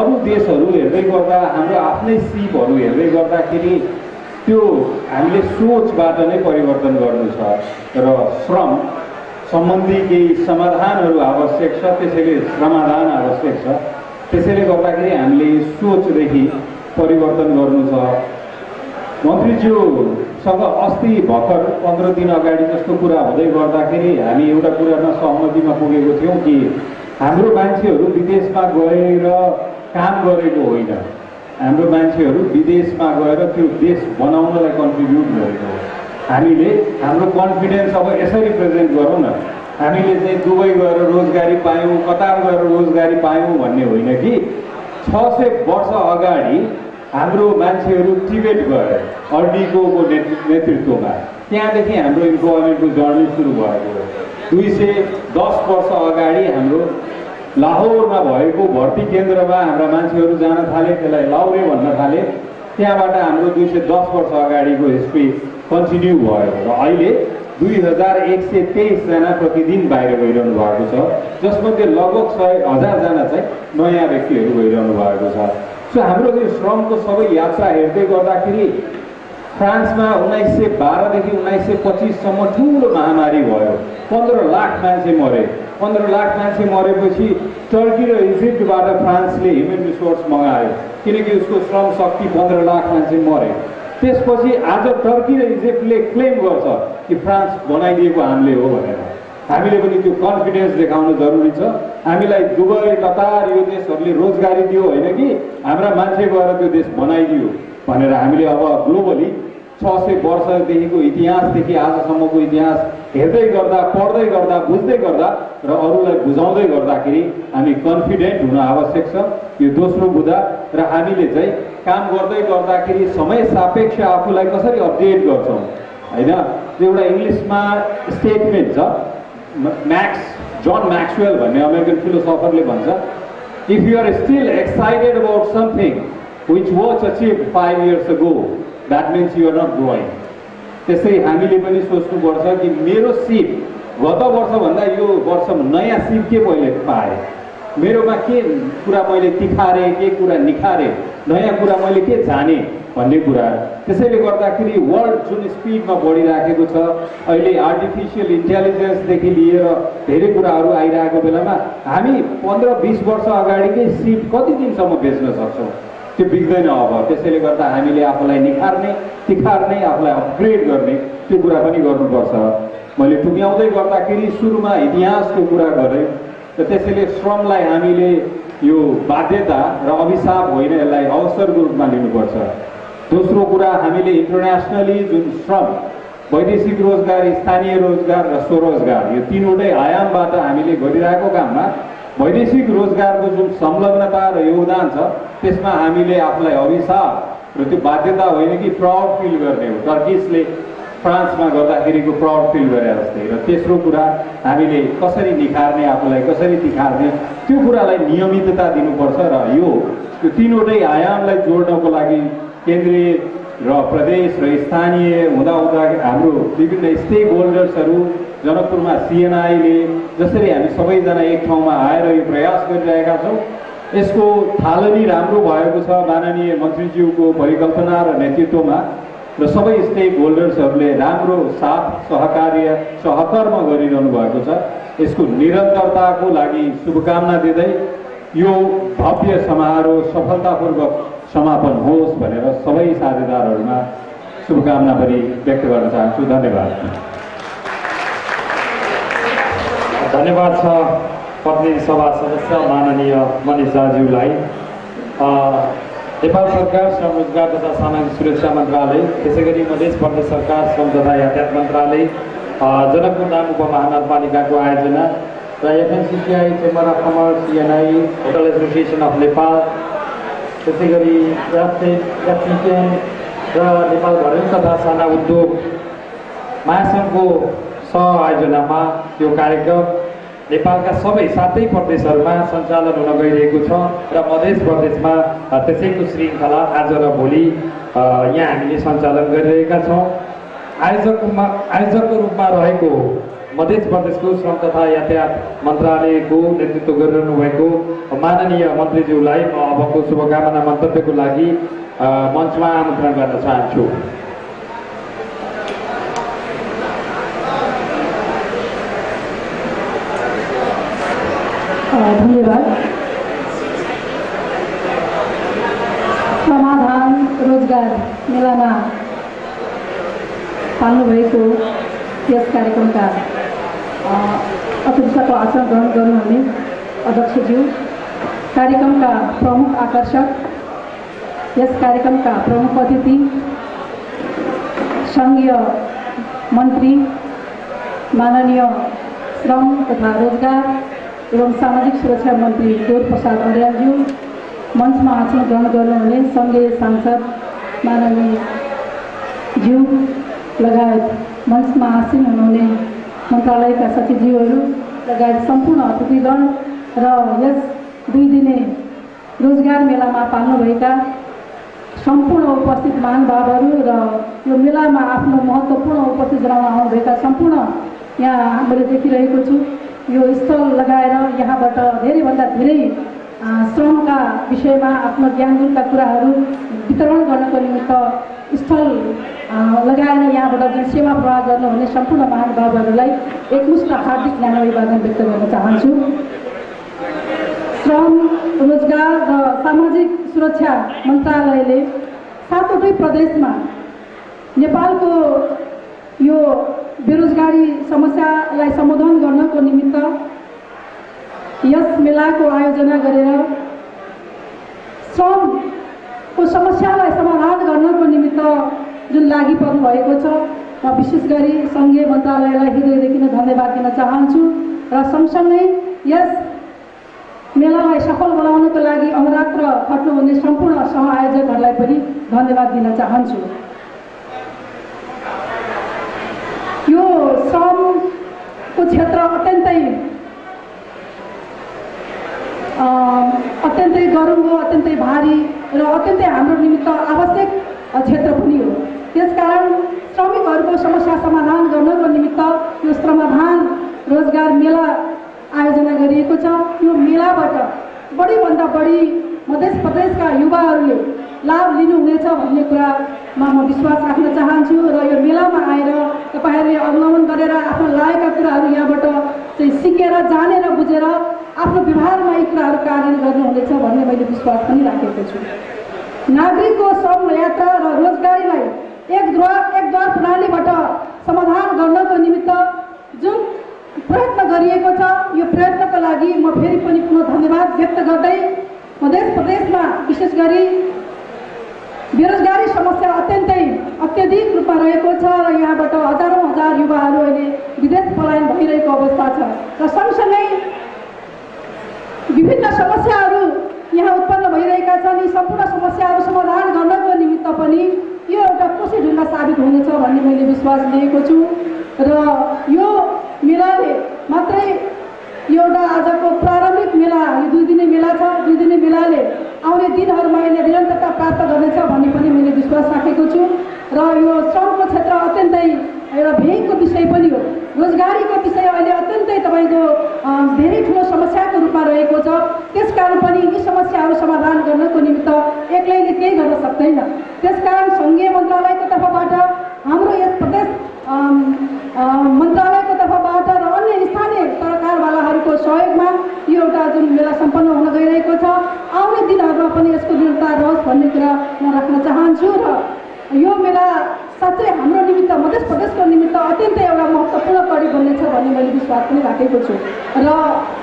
अरू देशहरू हेर्दै गर्दा हाम्रो आफ्नै सिपहरू हेर्दै गर्दाखेरि त्यो हामीले सोचबाट नै परिवर्तन गर्नु छ र श्रम सम्बन्धी केही समाधानहरू आवश्यक छ, त्यसैले समाधान आवश्यक छ। त्यसैले गर्दाखेरि हामीले सोचदेखि परिवर्तन गर्नु छ। मन्त्रीज्यूसँग अस्ति भर्खर 15 दिन अगाडि जस्तो कुरा हुँदै गर्दाखेरि हामी एउटा कुरामा सहमतिमा पुगेको थियौँ कि हाम्रो मान्छेहरू विदेशमा गएर काम गरेको होइन, हाम्रो मान्छेहरू विदेशमा गएर त्यो देश बनाउनलाई कन्ट्रिब्युट गरेको हो। हामीले हाम्रो कन्फिडेन्स अब यसरी प्रेजेन्ट गरौँ न, हामीले चाहिँ दुबई गएर रोजगारी पायौँ, कतार गएर रोजगारी पायौँ भन्ने होइन कि 600 वर्ष अगाडि हाम्रो मान्छेहरू टिबेट गए अर्डिकोको नेतृत्वमा, त्यहाँदेखि हाम्रो इम्प्लोइमेन्टको जर्नी सुरु भएको हो। 210 वर्ष अगाडि हाम्रो लाहोरमा भएको भर्ती केन्द्रमा हाम्रा मान्छेहरू जान थाले, त्यसलाई लाउरे भन्न थाले। त्यहाँबाट हाम्रो 210 वर्ष अगाडिको हिस्ट्री कन्टिन्यू भयो र अहिले 2123 जना प्रतिदिन बाहिर गइरहनु भएको छ, जसमध्ये लगभग 100,000 जना चाहिँ नयाँ व्यक्तिहरू गइरहनु भएको छ। सो हाम्रो यो श्रमको सबै यात्रा हेर्दै गर्दाखेरि फ्रान्समा 1912 देखि 1925सम्म ठुलो महामारी भयो, 15 लाख मान्छे मरे। 15 लाख मान्छे मरेपछि टर्की र इजिप्टबाट फ्रान्सले ह्युमन रिसोर्स मगायो, किनकि उसको श्रम शक्ति 15 लाख मान्छे मरे। त्यसपछि आज टर्की र इजिप्टले क्लेम गर्छ कि फ्रान्स बनाइदिएको हामीले हो भनेर। हामीले पनि त्यो कन्फिडेन्स देखाउनु जरुरी छ। हामीलाई दुबई, कतार यो देशहरूले रोजगारी दियो होइन कि हाम्रा मान्छे गएर त्यो देश बनाइदियो भनेर हामीले अब ग्लोबली 600 वर्षदेखिको इतिहासदेखि आजसम्मको इतिहास हेर्दै गर्दा, पढ्दै गर्दा, बुझ्दै गर्दा र अरूलाई बुझाउँदै गर्दाखेरि हामी कन्फिडेन्ट हुन आवश्यक छ। यो दोस्रो बुँदा र हामीले चाहिँ काम गर्दै गर्दाखेरि समय सापेक्ष आफूलाई कसरी अपडेट गर्छौँ होइन। एउटा इङ्ग्लिसमा स्टेटमेन्ट छ, जन म्याक्सवेल भन्ने अमेरिकन फिलोसफरले भन्छ, if you are still excited about something which was achieved 5 years ago, that means you are not growing. त्यसै हामीले पनि सोच्नुपर्छ कि मेरो सिप गत वर्षभन्दा यो वर्ष नयाँ सिप के मैले पाएँ, मेरोमा के कुरा मैले तिखारेँ, के कुरा निखारेँ, नयाँ कुरा मैले के जाने भन्ने कुरा। त्यसैले गर्दाखेरि वर्ल्ड जुन स्पिडमा बढिराखेको छ, अहिले आर्टिफिसियल इन्टेलिजेन्सदेखि लिएर धेरै कुराहरू आइरहेको बेलामा हामी 15-20 वर्ष अगाडिकै सिप कति दिनसम्म बेच्न सक्छौँ त्यो बिग्दैन अब। त्यसैले गर्दा हामीले आफूलाई निखार्ने, तिखार्ने, आफूलाई अपग्रेड गर्ने त्यो कुरा पनि गर्नुपर्छ। मैले टुङ्ग्याउँदै गर्दाखेरि सुरुमा इतिहासको कुरा गरेँ र त्यसैले श्रमलाई हामीले यो बाध्यता र अभिशाप होइन, यसलाई अवसरको रूपमा लिनुपर्छ। दोस्रो कुरा, हामीले इन्टरनेसनली जुन श्रम, वैदेशिक रोजगार, स्थानीय रोजगार र स्वरोजगार, यो तीनवटै आयामबाट हामीले गरिरहेको काममा वैदेशिक रोजगारको जुन संलग्नता र योगदान छ त्यसमा हामीले आफूलाई अभिशाप र त्यो बाध्यता होइन कि प्राउड फिल गर्ने हो, टर्किसले फ्रान्समा गर्दाखेरिको प्राउड फिल गरे जस्तै। र तेस्रो कुरा, हामीले कसरी निखार्ने, आफूलाई कसरी तिखार्ने त्यो कुरालाई नियमितता दिनुपर्छ। र यो तीनवटै आयामलाई जोड्नको लागि केन्द्रीय र प्रदेश र स्थानीय हुँदाहुँदा हाम्रो विभिन्न स्टेक होल्डर्सहरू, जनकपुरमा सिएनआईले जसरी हामी सबैजना एक ठाउँमा आएर यो प्रयास गरिरहेका छौँ, यसको थालनी राम्रो भएको छ माननीय मन्त्रीज्यूको परिकल्पना र नेतृत्वमा, र सबै स्टेक होल्डर्सहरूले राम्रो साथ सहकर्म गरिरहनु भएको छ। यसको निरन्तरताको लागि शुभकामना दिँदै यो भव्य समारोह सफलतापूर्वक समापन होस् भनेर सबै साझेदारहरूमा शुभकामना पनि व्यक्त गर्न चाहन्छु। धन्यवाद। धन्यवाद छ प्रतिनिधि सभा सदस्य माननीय मनिष दाज्यूलाई। नेपाल सरकार श्रम रोजगार तथा सामाजिक सुरक्षा मन्त्रालय, त्यसै गरी मध्य प्रदेश सरकार श्रम तथा यातायात मन्त्रालय, जनकपुर दाङ उपमहानगरपालिकाको आयोजना र FNCCI, chamber of commerce, CNI, hotel association of Nepal, त्यसै गरी एफसिकेएन र नेपाल घरेलु तथा साना उद्योग महासङ्घको सहआयोजनामा यो कार्यक्रम नेपालका सबै 7 प्रदेशहरूमा सञ्चालन हुन गइरहेको छ र मध्य प्रदेशमा त्यसैको श्रृङ्खला आज र भोलि यहाँ हामीले सञ्चालन गरिरहेका छौँ। आयोजकको रूपमा रहेको मध्य प्रदेशको श्रम तथा यातायात मन्त्रालयको नेतृत्व गरिरहनु भएको माननीय मन्त्रीज्यूलाई म अबको शुभकामना मन्तव्यको लागि मञ्चमा आमन्त्रण गर्न चाहन्छु। धन्यवाद। समाधान रोजगार मेलामा पाल्नुभएको यस कार्यक्रमका अतिथिको आसन ग्रहण गर्नुहुने अध्यक्षज्यू, कार्यक्रमका प्रमुख आकर्षक, यस कार्यक्रमका प्रमुख अतिथि, संघीय मन्त्री माननीय श्रम तथा रोजगार एवं सामाजिक सुरक्षा मन्त्री देव प्रसाद अर्यालज्यू, मञ्चमा आसन ग्रहण गर्नुहुने सङ्घीय सांसद माननीय ज्यू लगायत मञ्चमा आसीन हुनुहुने मन्त्रालयका सचिवज्यूहरू लगायत सम्पूर्ण अतिथिगण र यस 2 दिने रोजगार मेलामा पाल्नुभएका सम्पूर्ण उपस्थित महानुभावहरू र यो मेलामा आफ्नो महत्त्वपूर्ण उपस्थित जनाउन आउनुभएका सम्पूर्ण यहाँ मैले देखिरहेको छु। यो स्थल लगाएर यहाँबाट धेरैभन्दा धेरै श्रमका विषयमा आफ्नो ज्ञानका कुराहरू वितरण गर्नको निमित्त स्थल लगाएर यहाँबाट जुन सेवा प्रवाह गर्नुहुने सम्पूर्ण महानुभावहरूलाई एकमुष्ट हार्दिक ज्ञान अभिवादन व्यक्त गर्न चाहन्छु। श्रम रोजगार र सामाजिक सुरक्षा मन्त्रालयले 7वटै प्रदेशमा नेपालको यो बेरोजगारी समस्यालाई समाधान गर्नको निमित्त यस मेलाको आयोजना गरेर श्रमको समस्यालाई समाधान गर्नको निमित्त जुन लागि पर्नु भएको छ, म विशेष गरी सङ्घीय मन्त्रालयलाई हृदयदेखि नै धन्यवाद दिन चाहन्छु र सँगसँगै यस मेलालाई सफल बनाउनको लागि अहोरात्र खट्नुहुने सम्पूर्ण सहआयोजकहरूलाई पनि धन्यवाद दिन चाहन्छु। यो श्रमको क्षेत्र अत्यन्तै गरुङ्गो, अत्यन्तै भारी र अत्यन्तै हाम्रो निमित्त आवश्यक क्षेत्र पनि हो। त्यसकारण श्रमिकहरूको समस्या समाधान गर्नको निमित्त यो श्रमदान रोजगार मेला आयोजना गरिएको छ। यो मेलाबाट बढीभन्दा बढी मध्य प्रदेशका युवाहरूले लाभ लिनुहुनेछ भन्ने कुरामा म विश्वास राख्न चाहन्छु र यो मेलामा आएर तपाईँहरूले अवलम्बन गरेर आफ्नो लागेका कुराहरू यहाँबाट चाहिँ सिकेर जानेर बुझेर आफ्नो व्यवहारमा यी कुराहरू कार्य गर्नुहुनेछ भन्ने मैले विश्वास पनि राखेको छु। नागरिकको श्रम यात्रा र रोजगारीलाई एक द्वार प्रणालीबाट समाधान गर्नको निमित्त जुन प्रयत्न गरिएको छ, यो प्रयत्नको लागि म फेरि पनि पुनः धन्यवाद व्यक्त गर्दै मध्य प्रदेशमा विशेष गरी बेरोजगारी समस्या अत्यधिक रूपमा रहेको छ र यहाँबाट हजारौँ हजार युवाहरू अहिले विदेश पलायन भइरहेको अवस्था छ र सँगसँगै विभिन्न समस्याहरू यहाँ उत्पन्न भइरहेका छन्। यी सम्पूर्ण समस्याहरू समाधान गर्नको निमित्त पनि यो एउटा कोशी ढुङ्गा साबित हुनेछ भन्ने मैले विश्वास लिएको छु र यो मेलाले मात्रै एउटा आजको प्रारम्भिक मेला, यो 2 दिने मेला छ। 2 दिने मेलाले आउने दिनहरूमा यसले निरन्तरता प्राप्त गर्नेछ भन्ने पनि मैले विश्वास राखेको छु र यो श्रमको क्षेत्र अत्यन्तै एउटा भेगको विषय पनि हो। रोजगारीको विषय अहिले अत्यन्तै तपाईँको धेरै ठुलो समस्याको रूपमा रहेको छ। त्यसकारण पनि यी समस्याहरू समाधान गर्नको निमित्त एक्लैले केही गर्न सक्दैन। त्यसकारण सङ्घीय मन्त्रालयको तर्फबाट, हाम्रो यस प्रदेश मन्त्रालयको तर्फबाट र अन्य स्थानीय सरकारवालाहरूको सहयोगमा यो एउटा जुन मेला सम्पन्न हुन गइरहेको छ, आउने दिनहरूमा पनि यसको निरन्तर रहोस् भन्ने कुरा म राख्न चाहन्छु र यो मेला साँच्चै हाम्रो निमित्त मध्य प्रदेशको निमित्त अत्यन्तै एउटा महत्त्वपूर्ण कडी बन्नेछ भन्ने मैले विश्वास पनि राखेको छु र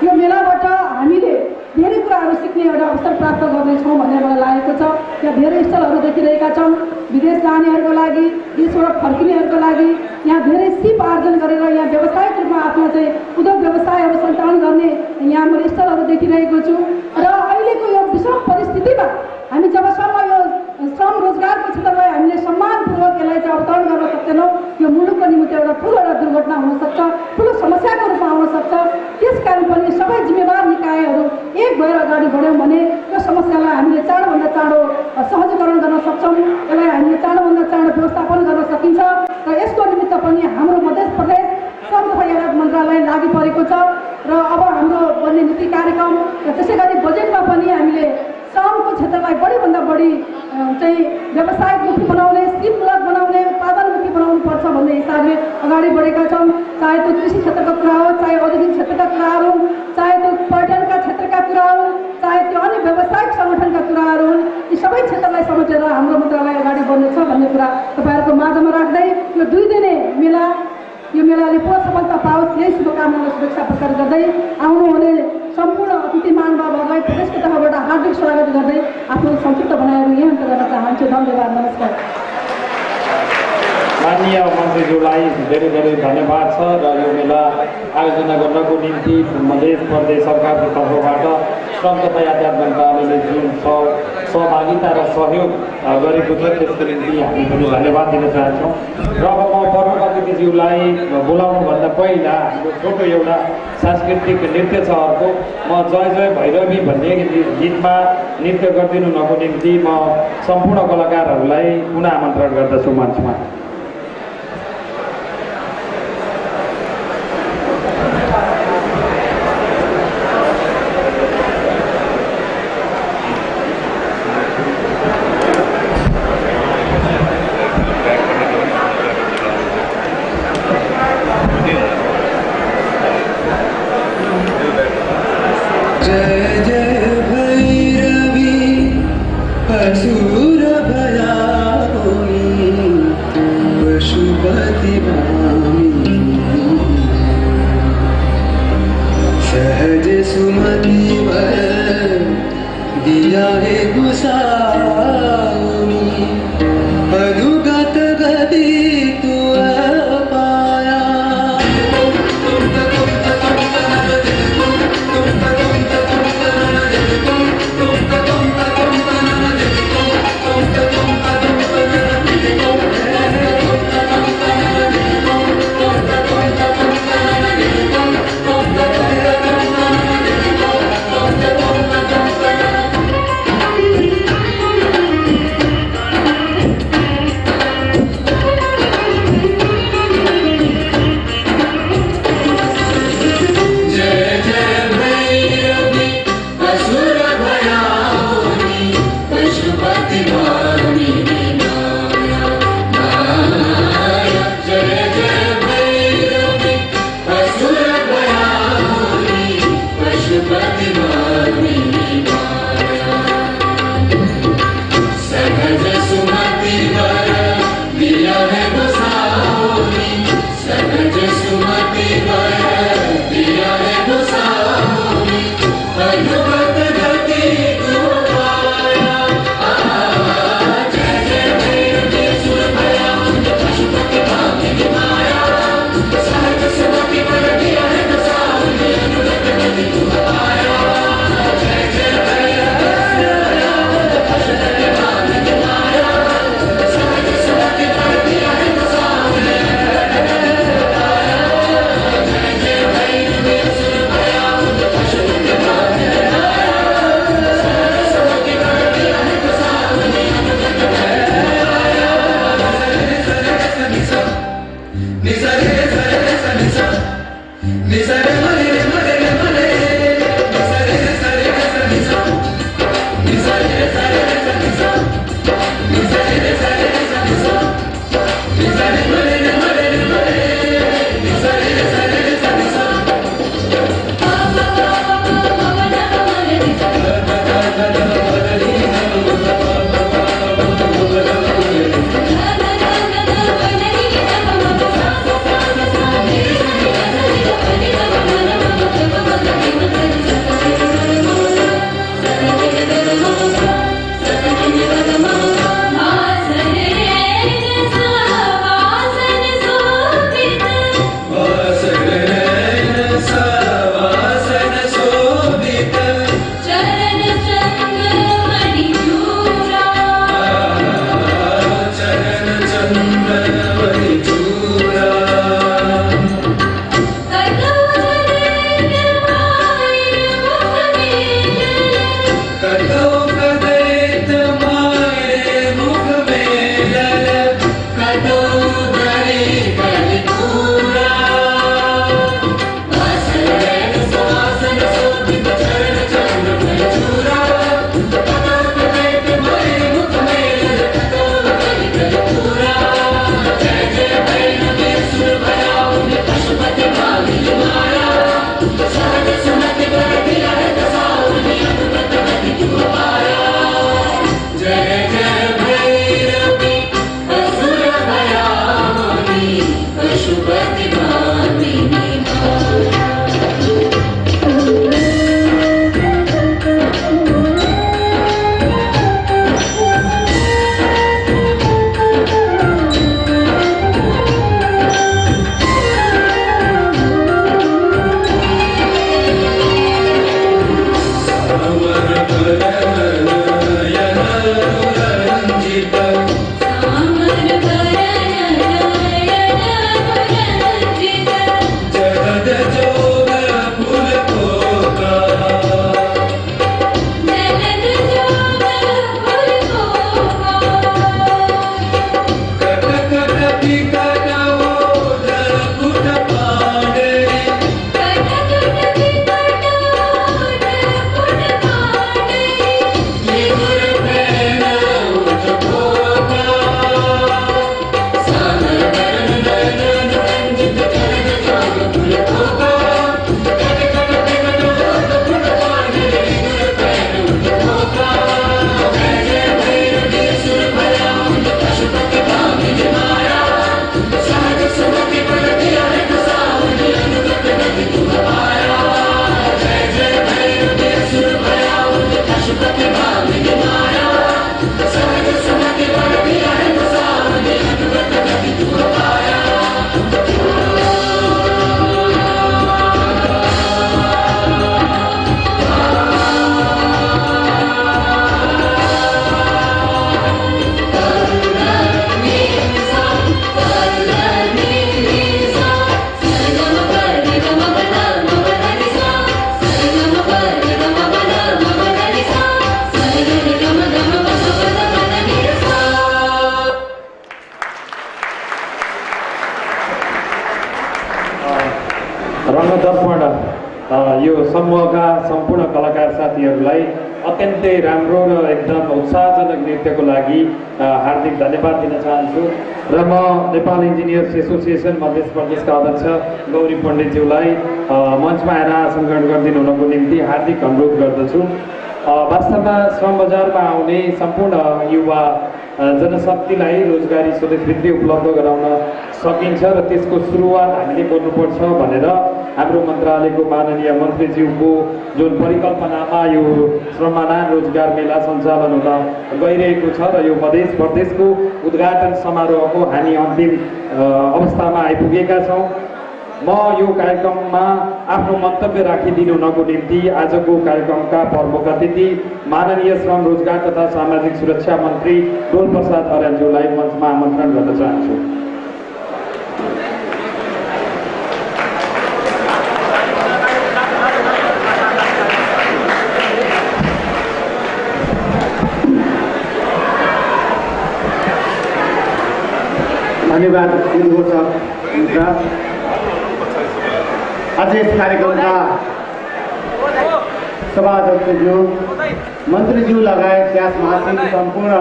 यो मेलाबाट हामीले धेरै कुराहरू सिक्ने एउटा अवसर प्राप्त गर्नेछौँ भन्ने मलाई लागेको छ। यहाँ धेरै स्थलहरू देखिरहेका छौँ, विदेश जानेहरूको लागि, देशबाट फर्किनेहरूको लागि यहाँ धेरै सिप आर्जन गरेर यहाँ व्यावसायिक रूपमा आफ्नो चाहिँ उद्योग व्यवसायहरू सञ्चालन गर्ने यहाँ मैले स्थलहरू देखिरहेको छु र अहिलेको यो विषम परिस्थितिमा हामी जबसम्म यो श्रम रोजगारको क्षेत्रलाई हामीले सम्मानपूर्वक यसलाई चाहिँ अवतरण गर्न सक्दैनौँ, यो मुलुकको निमित्त एउटा ठुलो एउटा दुर्घटना हुनसक्छ, ठुलो समस्याको रूपमा आउन सक्छ। त्यसकारण पनि सबै जिम्मेवार निकायहरू एक भएर अगाडि बढ्यौँ भने यो समस्यालाई हामीले चाँडोभन्दा चाँडो सहजीकरण गर्न सक्छौँ, यसलाई हामीले चाँडोभन्दा चाँडो व्यवस्थापन गर्न सकिन्छ र यसको निमित्त पनि हाम्रो मध्य प्रदेश श्रम तथा यातायात मन्त्रालय लागि परेको छ र अब हाम्रो बन्ने नीति कार्यक्रम र त्यसै गरी बजेटमा पनि हामीले श्रमको क्षेत्रलाई बढीभन्दा बढी चाहिँ व्यवसायमुखी बनाउने, सिपमूलक बनाउने, उत्पादनमुखी बनाउनु पर्छ भन्ने हिसाबले अगाडि बढेका छौँ। चाहे त्यो कृषि क्षेत्रको कुरा हो, चाहे औद्योगिक क्षेत्रका कुराहरू हुन्, चाहे त्यो पर्यटनका क्षेत्रका कुरा हुन्, चाहे त्यो अन्य व्यावसायिक सङ्गठनका कुराहरू हुन्, यी सबै क्षेत्रलाई समेटेर हाम्रो मन्त्रालय अगाडि बढ्नेछ भन्ने कुरा तपाईँहरूको माझमा राख्दै यो 2 दिने मेला, यो मेलाले पूर्ण सफलता पाओस् यही शुभकामना शुभेच्छा प्रकट गर्दै आउनुहुने सम्पूर्ण अतिथि महानुभावहरूलाई प्रदेशको तर्फबाट हार्दिक स्वागत गर्दै आफ्नो संक्षिप्त भनाइहरू यही अन्त गर्न चाहन्छु। धन्यवाद, नमस्कार। माननीय मन्त्रीज्यूलाई धेरै धेरै धन्यवाद छ र यो मेला आयोजना गर्नको निम्ति मधेस प्रदेश सरकारको तर्फबाट श्रम तथा यातायात मन्त्रालयले जुन सहभागिता र सहयोग गरेको छ त्यसको निम्ति हामी पनि धन्यवाद दिन चाहन्छौँ। र अब म प्रमुख अतिथिज्यूलाई बोलाउनुभन्दा पहिला हाम्रो छोटो एउटा सांस्कृतिक नृत्य छ अर्को। म जय जय भैरवी भन्ने गीतमा नृत्य गरिदिनु नको निम्ति म सम्पूर्ण कलाकारहरूलाई पुनः आमन्त्रण गर्दछु मञ्चमा। सम्पूर्ण कलाकार साथीहरूलाई अत्यन्तै राम्रो र एकदम उत्साहजनक नृत्यको लागि हार्दिक धन्यवाद दिन चाहन्छु र म नेपाल इन्जिनियर्स एसोसिएसन मध्य प्रदेशका अध्यक्ष गौरी पण्डितज्यूलाई मञ्चमा आएर आसन ग्रहण गरिदिनु हुनको निम्ति हार्दिक अनुरोध गर्दछु। वास्तवमा श्रम बजारमा आउने सम्पूर्ण युवा जनशक्तिलाई रोजगारी स्वदेशभित्रै उपलब्ध गराउन सकिन्छ र त्यसको सुरुवात हामीले गर्नुपर्छ भनेर हाम्रो मन्त्रालयको माननीय मन्त्रीज्यूको जुन परिकल्पनामा यो श्रमदान रोजगार मेला सञ्चालन हुन गइरहेको छ र यो मध्य प्रदेशको उद्घाटन समारोहको हामी अन्तिम अवस्थामा आइपुगेका छौँ। म यो कार्यक्रममा आफ्नो मन्तव्य राखिदिनु हुनको निम्ति आजको कार्यक्रमका प्रमुख अतिथि माननीय श्रम रोजगार तथा सामाजिक सुरक्षा मन्त्री डोल प्रसाद अर्यालज्यूलाई मञ्चमा आमन्त्रण गर्न चाहन्छु। धन्यवाद दिनुभएको छ। आज यस कार्यक्रमका सभाध्यक्षज्यू मन्त्रीज्यू लगायत व्यास महासचिव सम्पूर्ण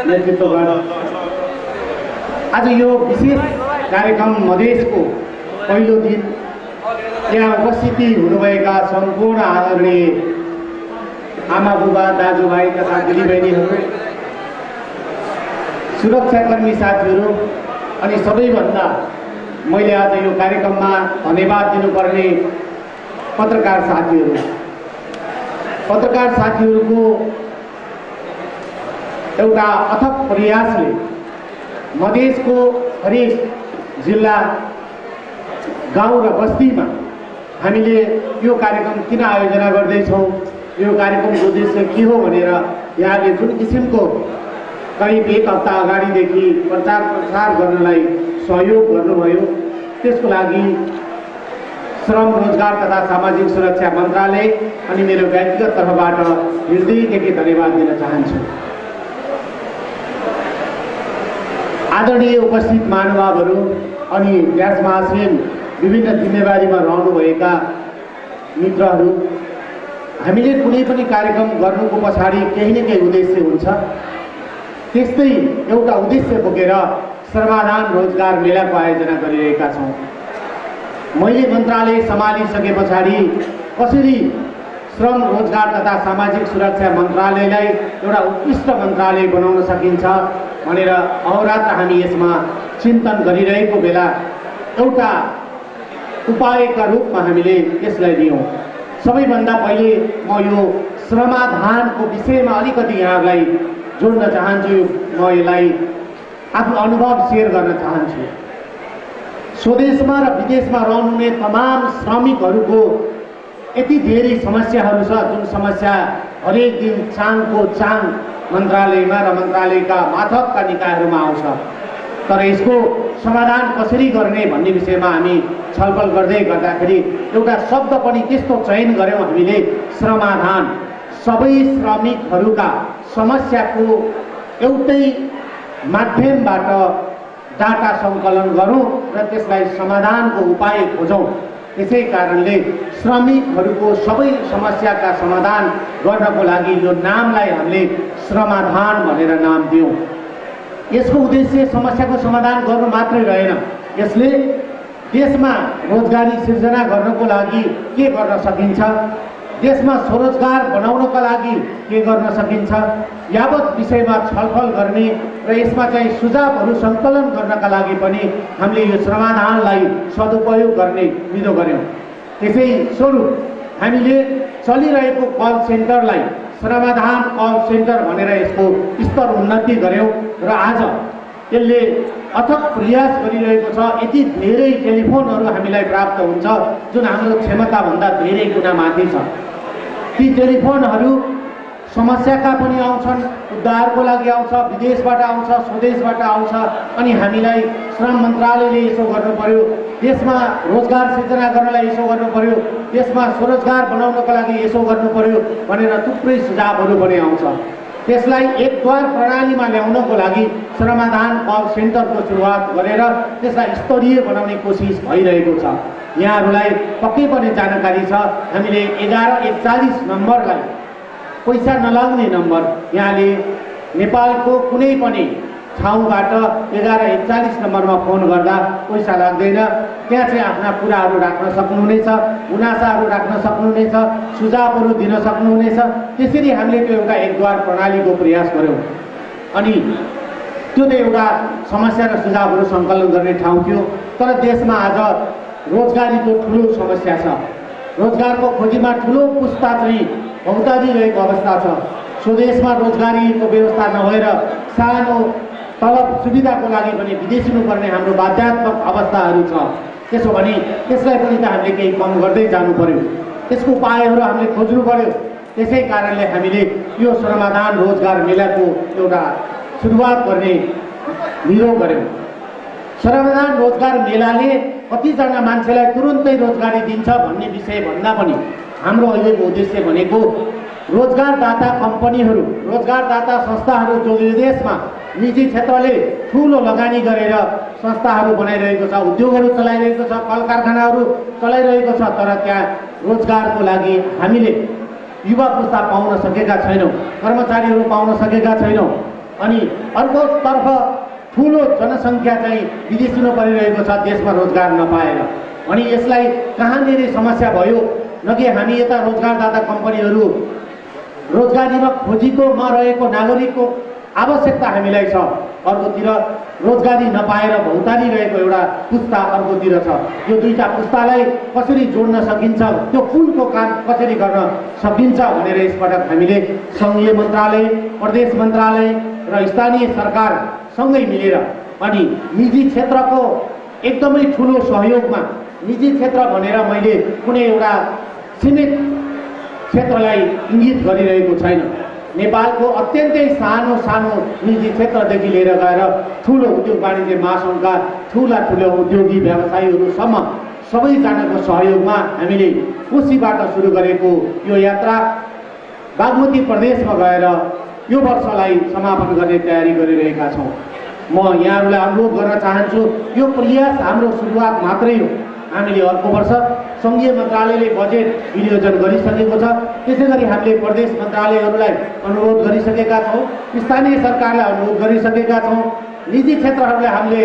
नेतृत्वगण आज यो विशेष कार्यक्रम मधेसको पहिलो दिन यहाँ उपस्थिति हुनुभएका सम्पूर्ण आदरणीय आमा बुबा दाजुभाइ तथा दिदीबहिनीहरू सुरक्षाकर्मी साथीहरू अनि सबैभन्दा मैले आज यो कार्यक्रममा धन्यवाद दिनुपर्ने पत्रकार साथीहरूको एउटा अथक प्रयासले मधेसको हरेक जिल्ला गाउँ र बस्तीमा हामीले यो कार्यक्रम किन आयोजना गर्दैछौँ, यो कार्यक्रमको उद्देश्य के हो भनेर यहाँले जुन किसिमको करिब एक हप्ता अगाडिदेखि प्रचार प्रसार गर्नलाई सहयोग गर्नुभयो त्यसको लागि श्रम रोजगार तथा सामाजिक सुरक्षा मन्त्रालय अनि मेरो व्यक्तिगत तर्फबाट हृदयदेखि धन्यवाद दिन चाहन्छु। आदरणीय उपस्थित महानुभावहरू अनि व्यास महासचिव विभिन्न जिम्मेवारीमा रहनुभएका मित्रहरू, हामीले कुनै पनि कार्यक्रम गर्नुको पछाडि केही न केही उद्देश्य हुन्छ। त्यस्तै एउटा उद्देश्य बोकेर श्रमदान रोजगार मेलाको आयोजना गरिरहेका छौँ। मैले मन्त्रालय सम्हालिसके पछाडि कसरी श्रम रोजगार तथा सामाजिक सुरक्षा मन्त्रालयलाई एउटा उत्कृष्ट मन्त्रालय बनाउन सकिन्छ भनेर अहोरात्र हामी यसमा चिन्तन गरिरहेको बेला एउटा उपायका रूपमा हामीले यसलाई लियौँ। सबैभन्दा पहिले म यो श्रमदानको विषयमा अलिकति यहाँलाई जोड्न चाहन्छु। म यसलाई आफ्नो अनुभव सेयर गर्न चाहन्छु। स्वदेशमा र विदेशमा रहनुहुने तमाम श्रमिकहरूको यति धेरै समस्याहरू छ जुन समस्या हरेक दिन चाङको चाङ मन्त्रालयमा र मन्त्रालयका माथका निकायहरूमा आउँछ। तर यसको समाधान कसरी गर्ने भन्ने विषयमा हामी छलफल गर्दै गर्दाखेरि एउटा शब्द पनि त्यस्तो चयन गर्यौँ हामीले, श्रमदान। सबै श्रमिकहरूका समस्याको एउटै माध्यमबाट डाटा सङ्कलन गरौँ र त्यसलाई समाधानको उपाय खोजौँ। त्यसै कारणले श्रमिकहरूको सबै समस्याका समाधान गर्नको लागि यो नामलाई हामीले श्रमदान भनेर नाम दियौँ। यसको उद्देश्य समस्याको समाधान गर्नु मात्रै रहेन, यसले देशमा रोजगारी सिर्जना गर्नको लागि के गर्न सकिन्छ, देशमा स्वरोजगार बनाउनका लागि के गर्न सकिन्छ, यावत विषयमा छलफल गर्ने र यसमा चाहिँ सुझावहरू सङ्कलन गर्नका लागि पनि हामीले यो श्रमदानलाई सदुपयोग गर्ने विधो गऱ्यौँ। त्यसै स्वरूप हामीले चलिरहेको कल सेन्टरलाई श्रमदान कल सेन्टर भनेर यसको स्तर उन्नति गऱ्यौँ र आज यसले अथक प्रयास गरिरहेको छ। यति धेरै टेलिफोनहरू हामीलाई प्राप्त हुन्छ जुन हाम्रो क्षमताभन्दा धेरै गुणा माथि छ। ती टेलिफोनहरू समस्याका पनि आउँछन्, उद्धारको लागि आउँछ, विदेशबाट आउँछ, स्वदेशबाट आउँछ। अनि हामीलाई श्रम मन्त्रालयले यसो गर्नु पर्यो, देशमा रोजगार सिर्जना गर्नलाई यसो गर्नु पर्यो, देशमा स्वरोजगार बनाउनको लागि यसो गर्नु पर्यो भनेर थुप्रै सुझावहरू पनि आउँछ। त्यसलाई एकद्वार प्रणालीमा ल्याउनको लागि श्रमदान कल सेन्टरको सुरुवात गरेर त्यसलाई स्तरीय बनाउने कोसिस भइरहेको छ। यहाँहरूलाई पक्कै पनि जानकारी छ, हामीले 1141 नम्बरलाई पैसा नलाग्ने नम्बर, यहाँले नेपालको कुनै पनि ठाउँबाट 1141 नम्बरमा फोन गर्दा पैसा लाग्दैन। त्यहाँ चाहिँ आफ्ना कुराहरू राख्न सक्नुहुनेछ, गुनासाहरू राख्न सक्नुहुनेछ, सुझावहरू दिन सक्नुहुनेछ। त्यसरी हामीले त्यो एउटा एकद्वार प्रणालीको प्रयास गऱ्यौँ अनि त्यो त एउटा समस्या र सुझावहरू सङ्कलन गर्ने ठाउँ थियो। तर देशमा आज रोजगारीको ठुलो समस्या छ। रोजगारको खोजीमा ठुलो पुस्ता चाहिँ भौतारिरहेको अवस्था छ। स्वदेशमा रोजगारीको व्यवस्था नभएर सानो तलब सुविधाको लागि पनि विदेशिनुपर्ने हाम्रो बाध्यात्मक अवस्थाहरू छ। त्यसो भने त्यसलाई पनि त हामीले केही कम गर्दै जानु पर्यो, त्यसको उपायहरू हामीले खोज्नु पर्यो। त्यसै कारणले हामीले यो श्रमदान रोजगार मेलाको एउटा सुरुवात गर्ने निरो गऱ्यौँ। श्रमदान रोजगार मेलाले कतिजना मान्छेलाई तुरुन्तै रोजगारी दिन्छ भन्ने विषय भन्दा पनि हाम्रो अहिलेको उद्देश्य भनेको रोजगारदाता कम्पनीहरू, रोजगारदाता संस्थाहरू जो देशमा निजी क्षेत्रले ठुलो लगानी गरेर संस्थाहरू बनाइरहेको छ, उद्योगहरू चलाइरहेको छ, कल कारखानाहरू चलाइरहेको छ, तर त्यहाँ रोजगारको लागि हामीले युवा पुस्ता पाउन सकेका छैनौँ, कर्मचारीहरू पाउन सकेका छैनौँ। अनि अर्कोतर्फ ठुलो जनसङ्ख्या चाहिँ विदेशिनु परिरहेको छ देशमा रोजगार नपाएर। अनि यसलाई कहाँनिर समस्या भयो न कि हामी यता रोजगारदाता कम्पनीहरू रोजगारीमा खोजीकोमा रहेको नागरिकको आवश्यकता हामीलाई छ, अर्कोतिर रोजगारी नपाएर भौतारिरहेको एउटा पुस्ता अर्कोतिर छ। यो दुईटा पुस्तालाई कसरी जोड्न सकिन्छ, त्यो पुलको काम कसरी गर्न सकिन्छ भनेर यसपटक हामीले सङ्घीय मन्त्रालय, प्रदेश मन्त्रालय र स्थानीय सरकारसँगै मिलेर अनि निजी क्षेत्रको एकदमै ठुलो सहयोगमा, निजी क्षेत्र भनेर मैले कुनै एउटा सीमित क्षेत्रलाई इङ्गित गरिरहेको छैन। नेपालको अत्यन्तै सानो सानो निजी क्षेत्रदेखि लिएर गएर ठुलो उद्योग वाणिज्य महासङ्घका ठुला उद्योगी व्यवसायीहरूसम्म सबैजनाको सहयोगमा हामीले कोशीबाट सुरु गरेको यो यात्रा बागमती प्रदेशमा गएर यो वर्षलाई समापन गर्ने तयारी गरिरहेका छौँ। म यहाँहरूलाई अनुरोध गर्न चाहन्छु, यो प्रयास हाम्रो सुरुवात मात्रै हो। हामीले अर्को वर्ष सङ्घीय मन्त्रालयले बजेट विनियोजन गरिसकेको छ, त्यसै गरी हामीले प्रदेश मन्त्रालयहरूलाई अनुरोध गरिसकेका छौँ, स्थानीय सरकारलाई अनुरोध गरिसकेका छौँ, निजी क्षेत्रहरूलाई हामीले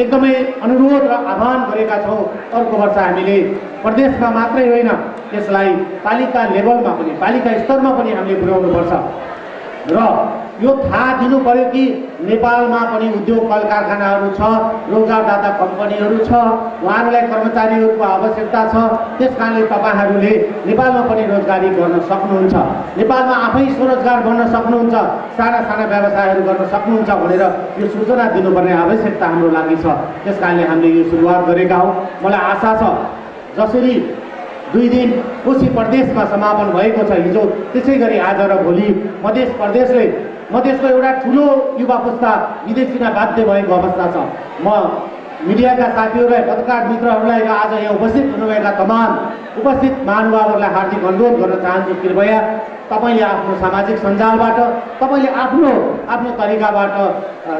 एकदमै अनुरोध र आह्वान गरेका छौँ। अर्को वर्ष हामीले प्रदेशमा मात्रै होइन, त्यसलाई पालिका लेभलमा पनि, पालिका स्तरमा पनि हामीले पुर्याउनुपर्छ र यो थाहा दिनु पर्यो कि नेपालमा पनि उद्योग कल कारखानाहरू छ, रोजगारदाता कम्पनीहरू छ, उहाँहरूलाई कर्मचारीहरूको आवश्यकता छ। त्यस कारणले तपाईँहरूले नेपालमा पनि रोजगारी गर्न सक्नुहुन्छ, नेपालमा आफै स्वरोजगार बन्न सक्नुहुन्छ, साना साना व्यवसायहरू गर्न सक्नुहुन्छ भनेर यो सूचना दिनुपर्ने आवश्यकता हाम्रो लागि छ। त्यस कारणले हामीले यो सुरुवात गरेका हौँ। मलाई आशा छ जसरी 2 दिन कोशी प्रदेशमा समापन भएको छ हिजो, त्यसै गरी आज र भोलि मधेसको एउटा ठुलो युवा पुस्ता विदेशीमा बाध्य भएको अवस्था छ। म मिडियाका साथीहरूलाई, पत्रकार मित्रहरूलाई र आज यहाँ उपस्थित हुनुभएका तमाम उपस्थित महानुभावहरूलाई हार्दिक अनुरोध गर्न चाहन्छु, कृपया तपाईँले आफ्नो सामाजिक सञ्जालबाट, तपाईँले आफ्नो तरिकाबाट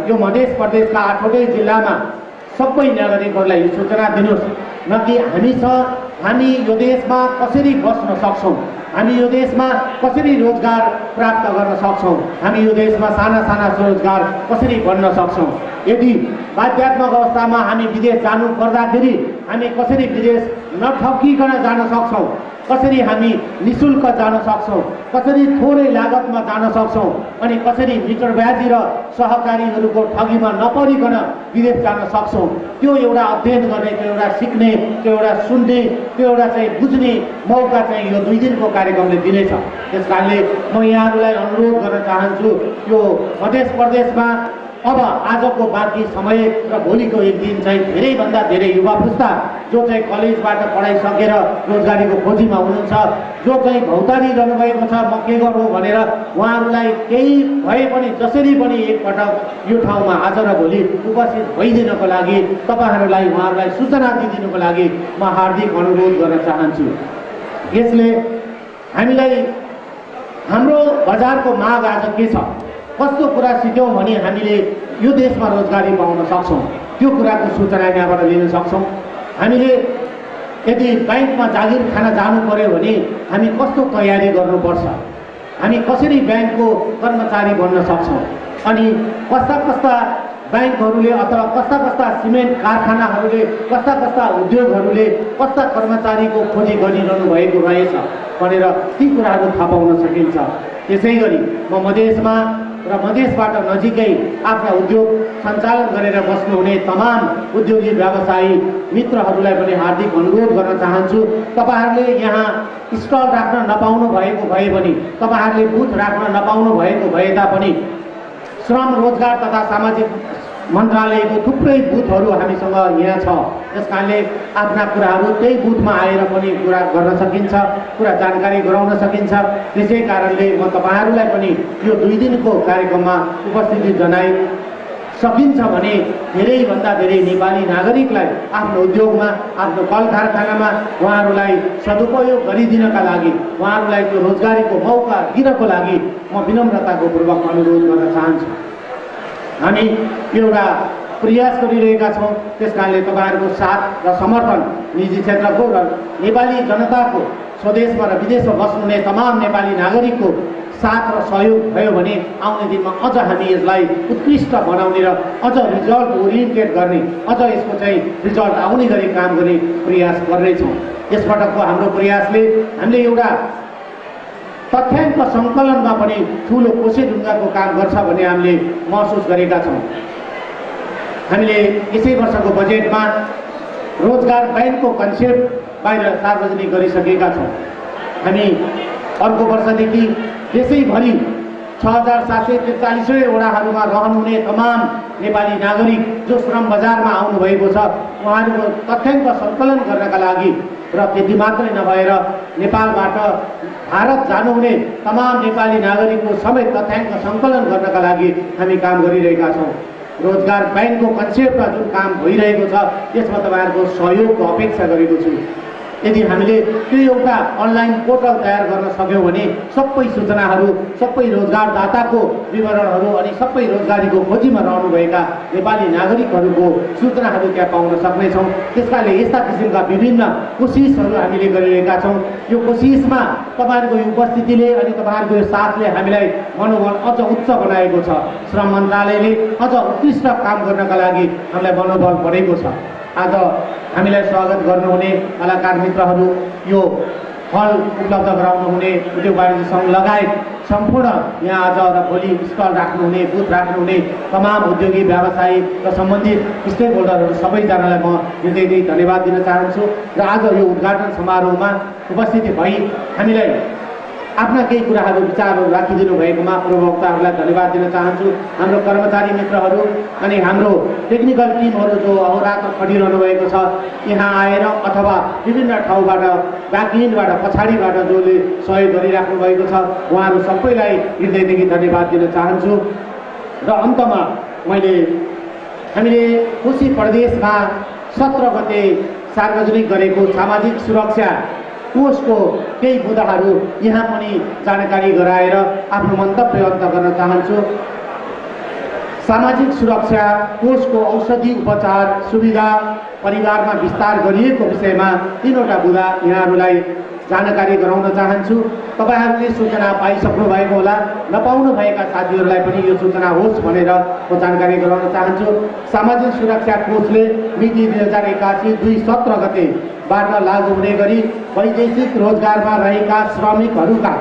यो मधेस प्रदेशका 8वटै जिल्लामा सबै नागरिकहरूलाई यो सूचना दिनुहोस् न कि हामी यो देशमा कसरी बस्न सक्छौँ, हामी यो देशमा कसरी रोजगार प्राप्त गर्न सक्छौँ, हामी यो देशमा साना साना रोजगार कसरी बन्न सक्छौँ। यदि बाध्यात्मक अवस्थामा हामी विदेश जानु पर्दाखेरि हामी कसरी विदेश नठकिकन जान सक्छौँ, कसरी हामी निःशुल्क जान सक्छौँ, कसरी थोरै लागतमा जान सक्छौँ, अनि कसरी मिटर ब्याजी र सहकारीहरूको ठगीमा नपरिकन विदेश जान सक्छौँ, त्यो एउटा अध्ययन गर्ने, त्यो एउटा सिक्ने, त्यो एउटा सुन्ने, त्यो एउटा चाहिँ बुझ्ने मौका चाहिँ यो 2 दिनको कार्यक्रमले दिनेछ। त्यस कारणले म यहाँहरूलाई अनुरोध गर्न चाहन्छु, यो मध्य प्रदेशमा अब आजको बाँकी समय र भोलिको एक दिन चाहिँ धेरैभन्दा धेरै युवा पुस्ता जो चाहिँ कलेजबाट पढाइ सकेर रोजगारीको खोजीमा हुनुहुन्छ, जो चाहिँ भौतारी रहनुभएको छ म के गर्नु भनेर उहाँहरूलाई केही भए पनि जसरी पनि एकपटक यो ठाउँमा आज र भोलि उपस्थित भइदिनको लागि, तपाईँहरूलाई उहाँहरूलाई सूचना दिइदिनुको लागि म हार्दिक अनुरोध गर्न चाहन्छु। यसले हामीलाई हाम्रो बजारको माग आज के छ, कस्तो कुरा सिक्यौँ भने हामीले यो देशमा रोजगारी पाउन सक्छौँ, त्यो कुराको सूचना यहाँबाट लिन सक्छौँ। हामीले यदि ब्याङ्कमा जागिर खान जानु पर्यो भने हामी कस्तो तयारी गर्नुपर्छ, हामी कसरी ब्याङ्कको कर्मचारी बन्न सक्छौँ, अनि कस्ता कस्ता ब्याङ्कहरूले अथवा कस्ता कस्ता सिमेन्ट कारखानाहरूले, कस्ता कस्ता उद्योगहरूले कस्ता कर्मचारीको खोजी गरिरहनु भएको रहेछ भनेर ती कुराहरू थाहा पाउन सकिन्छ। त्यसै गरी म मधेसमा र मधेसबाट नजिकै आफ्ना उद्योग सञ्चालन गरेर बस्नुहुने तमाम उद्योगी व्यवसायी मित्रहरूलाई पनि हार्दिक अनुरोध गर्न चाहन्छु। तपाईँहरूले यहाँ स्टल राख्न नपाउनु भएको भए पनि, तपाईँहरूले बुथ राख्न नपाउनु भएको भए तापनि श्रम रोजगार तथा सामाजिक मन्त्रालयको थुप्रै बुथहरू हामीसँग यहाँ छ। त्यस कारणले आफ्ना कुराहरू त्यही बुथमा आएर पनि कुरा गर्न सकिन्छ, कुरा जानकारी गराउन सकिन्छ। त्यसै कारणले म तपाईँहरूलाई पनि यो 2 दिनको कार्यक्रममा उपस्थिति जनाइ सकिन्छ भने धेरैभन्दा धेरै नेपाली नागरिकलाई आफ्नो उद्योगमा, आफ्नो कल कारखानामा उहाँहरूलाई सदुपयोग गरिदिनका लागि, उहाँहरूलाई त्यो रोजगारीको मौका दिनको लागि म विनम्रताको पूर्वक अनुरोध गर्न चाहन्छु। हामी एउटा प्रयास गरिरहेका छौँ। त्यस कारणले तपाईँहरूको साथ र समर्थन निजी क्षेत्रको र नेपाली जनताको, स्वदेशमा र विदेशमा बस्नुहुने तमाम नेपाली नागरिकको साथ र सहयोग भयो भने आउने दिनमा अझ हामी यसलाई उत्कृष्ट बनाउने र अझ रिजल्ट ओरिएन्टेड गर्ने, अझ यसको चाहिँ रिजल्ट आउने गरी काम गर्ने प्रयास गर्नेछौँ। यसपटकको हाम्रो प्रयासले हामीले एउटा तथ्याङ्क सङ्कलनमा पनि ठुलो कोसेढुङ्गाको काम गर्छ भन्ने हामीले महसुस गरेका छौँ। हामीले यसै वर्षको बजेटमा रोजगार ब्याङ्कको कन्सेप्ट बाहिर सार्वजनिक गरिसकेका छौँ। हामी अर्को वर्षदेखि देशैभरि 6743 वडाहरूमा रहनुहुने तमाम नेपाली नागरिक जो श्रम बजारमा आउनुभएको छ, उहाँहरूको तथ्याङ्क सङ्कलन गर्नका लागि र त्यति मात्रै नभएर नेपालबाट भारत जानुहुने तमाम नेपाली नागरिकको समेत तथ्याङ्क सङ्कलन गर्नका लागि हामी काम गरिरहेका छौँ। रोजगार ब्याङ्कको कन्सेप्टमा जुन काम भइरहेको छ त्यसमा तपाईँहरूको सहयोगको अपेक्षा गरेको छु। यदि हामीले त्यो एउटा अनलाइन पोर्टल तयार गर्न सक्यौँ भने सबै सूचनाहरू, सबै रोजगारदाताको विवरणहरू अनि सबै रोजगारीको खोजीमा रहनुभएका नेपाली नागरिकहरूको सूचनाहरू त्यहाँ पाउन सक्नेछौँ। त्यसकारणले यस्ता किसिमका विभिन्न कोसिसहरू हामीले गरिरहेका छौँ। यो कोसिसमा तपाईँहरूको उपस्थितिले अनि तपाईँहरूको यो साथले हामीलाई मनोबल अझ उच्च बनाएको छ। श्रम मन्त्रालयले अझ उत्कृष्ट काम गर्नका लागि हामीलाई मनोबल बढेको छ। आज हामीलाई स्वागत गर्नुहुने कलाकार मित्रहरू, यो हल उपलब्ध गराउनुहुने उद्योग वाणिज्य सङ्घ लगायत सम्पूर्ण यहाँ आज र भोलि स्टल राख्नुहुने, बुथ राख्नुहुने तमाम उद्योगी व्यवसायी र सम्बन्धित स्टेक होल्डरहरू सबैजनालाई म हृदयदेखि धन्यवाद दिन चाहन्छु। र आज यो उद्घाटन समारोहमा उपस्थिति भई हामीलाई आफ्ना केही कुराहरू, विचारहरू राखिदिनु भएकोमा पूर्ववक्ताहरूलाई धन्यवाद दिन चाहन्छु। हाम्रो कर्मचारी मित्रहरू अनि हाम्रो टेक्निकल टिमहरू जो अहोरात्र खटिरहनु भएको छ, यहाँ आएर अथवा विभिन्न ठाउँबाट ब्याकइन्डबाट पछाडिबाट जसले सहयोग गरिराख्नु भएको छ, उहाँहरू सबैलाई हृदयदेखि धन्यवाद दिन चाहन्छु। र अन्तमा हामीले कोशी प्रदेशमा 17 गते सार्वजनिक गरेको सामाजिक सुरक्षा कोषको केही मुद्दाहरू यहाँ पनि जानकारी गराएर आफ्नो मन्तव्य अन्त गर्न चाहन्छु। सामाजिक सुरक्षा कोषको औषधि उपचार सुविधा परिवारमा विस्तार गरिएको विषयमा 3वटा बुँदा यहाँहरूलाई जानकारी गराउन चाहन्छु। तपाईँहरूले सूचना पाइसक्नु भएको होला, नपाउनु भएका साथीहरूलाई पनि यो सूचना होस् भनेर म जानकारी गराउन चाहन्छु। सामाजिक सुरक्षा कोषले मिति 2081-2-17 गतेबाट लागू हुने गरी वैदेशिक रोजगारमा रहेका श्रमिकहरूका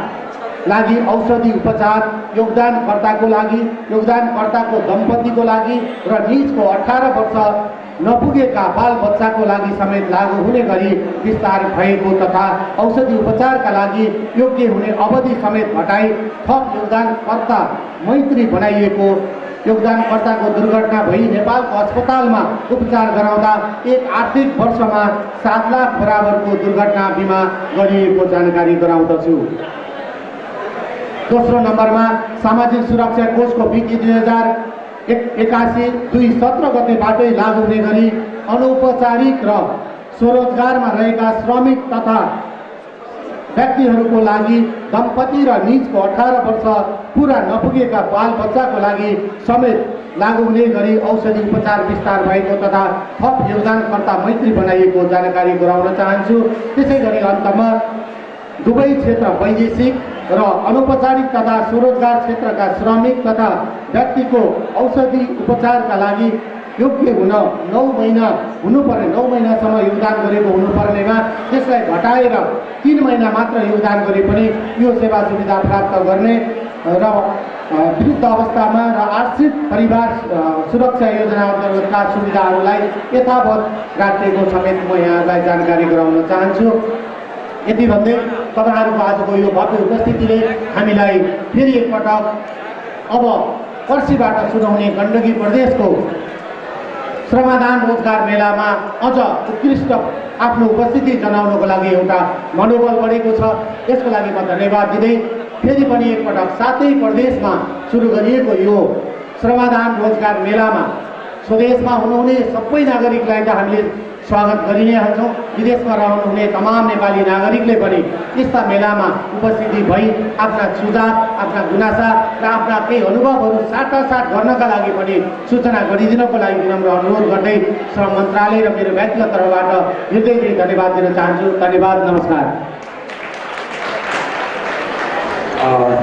लागि औषधि उपचार, योगदानकर्ताको लागि, योगदानकर्ताको दम्पतिको लागि र निजको 18 वर्ष नपुगेका बाल बच्चाको लागि समेत लागू हुने गरी विस्तार भएको तथा औषधि उपचारका लागि योग्य हुने अवधि समेत घटाई थप योगदानकर्ता मैत्री बनाइएको, योगदानकर्ताको दुर्घटना भई नेपालको अस्पतालमा उपचार गराउँदा एक आर्थिक वर्षमा 7 लाख बराबरको दुर्घटना बिमा गरिएको जानकारी गराउँदछु। दोस्रो नम्बरमा सामाजिक सुरक्षा कोषको मिति 2081-2-17 गतेबाटै लागू हुने गरी अनौपचारिक र स्वरोजगारमा रहेका श्रमिक तथा व्यक्तिहरूको लागि दम्पति र निजको 18 वर्ष पुरा नपुगेका बाल बच्चाको लागि समेत लागू हुने गरी औषधि उपचार विस्तार भएको तथा थप योगदानकर्ता मैत्री बनाइएको जानकारी गराउन चाहन्छु। त्यसै गरी अन्तमा दुवै क्षेत्र वैदेशिक र अनौपचारिक तथा स्वरोजगार क्षेत्रका श्रमिक तथा व्यक्तिको औषधि उपचारका लागि योग्य हुन 9 महिना हुनुपर्ने 9 महिनासम्म योगदान गरेको हुनुपर्नेमा त्यसलाई घटाएर 3 महिना मात्र योगदान गरे पनि यो सेवा सुविधा प्राप्त गर्ने र विरुद्ध अवस्थामा र आश्रित परिवार सुरक्षा योजना अन्तर्गतका सुविधाहरूलाई यथावत राखेको समेत म यहाँलाई जानकारी गराउन चाहन्छु। यति भन्दै तपाईँहरूको आजको यो भव्य उपस्थितिले हामीलाई फेरि एकपटक अब पर्सीबाट सुनाउने गण्डकी प्रदेशको श्रमदान रोजगार मेलामा अझ उत्कृष्ट आफ्नो उपस्थिति जनाउनको लागि एउटा मनोबल बढेको छ। यसको लागि म धन्यवाद दिँदै फेरि पनि एकपटक 7 प्रदेशमा सुरु गरिएको यो श्रमदान रोजगार मेलामा स्वदेशमा हुनुहुने सबै नागरिकलाई त हामीले स्वागत गरि नै हाल्छौँ। विदेशमा रहनुहुने तमाम नेपाली नागरिकले पनि यस्ता मेलामा उपस्थिति भई आफ्ना सुझाव, आफ्ना गुनासा र आफ्ना केही अनुभवहरू साटासाट गर्नका लागि पनि सूचना गरिदिनको लागि विनम्र अनुरोध गर्दै श्रम मन्त्रालय र मेरो व्यक्तिगत तर्फबाट हृदयदेखि धन्यवाद दिन चाहन्छु। धन्यवाद, नमस्कार।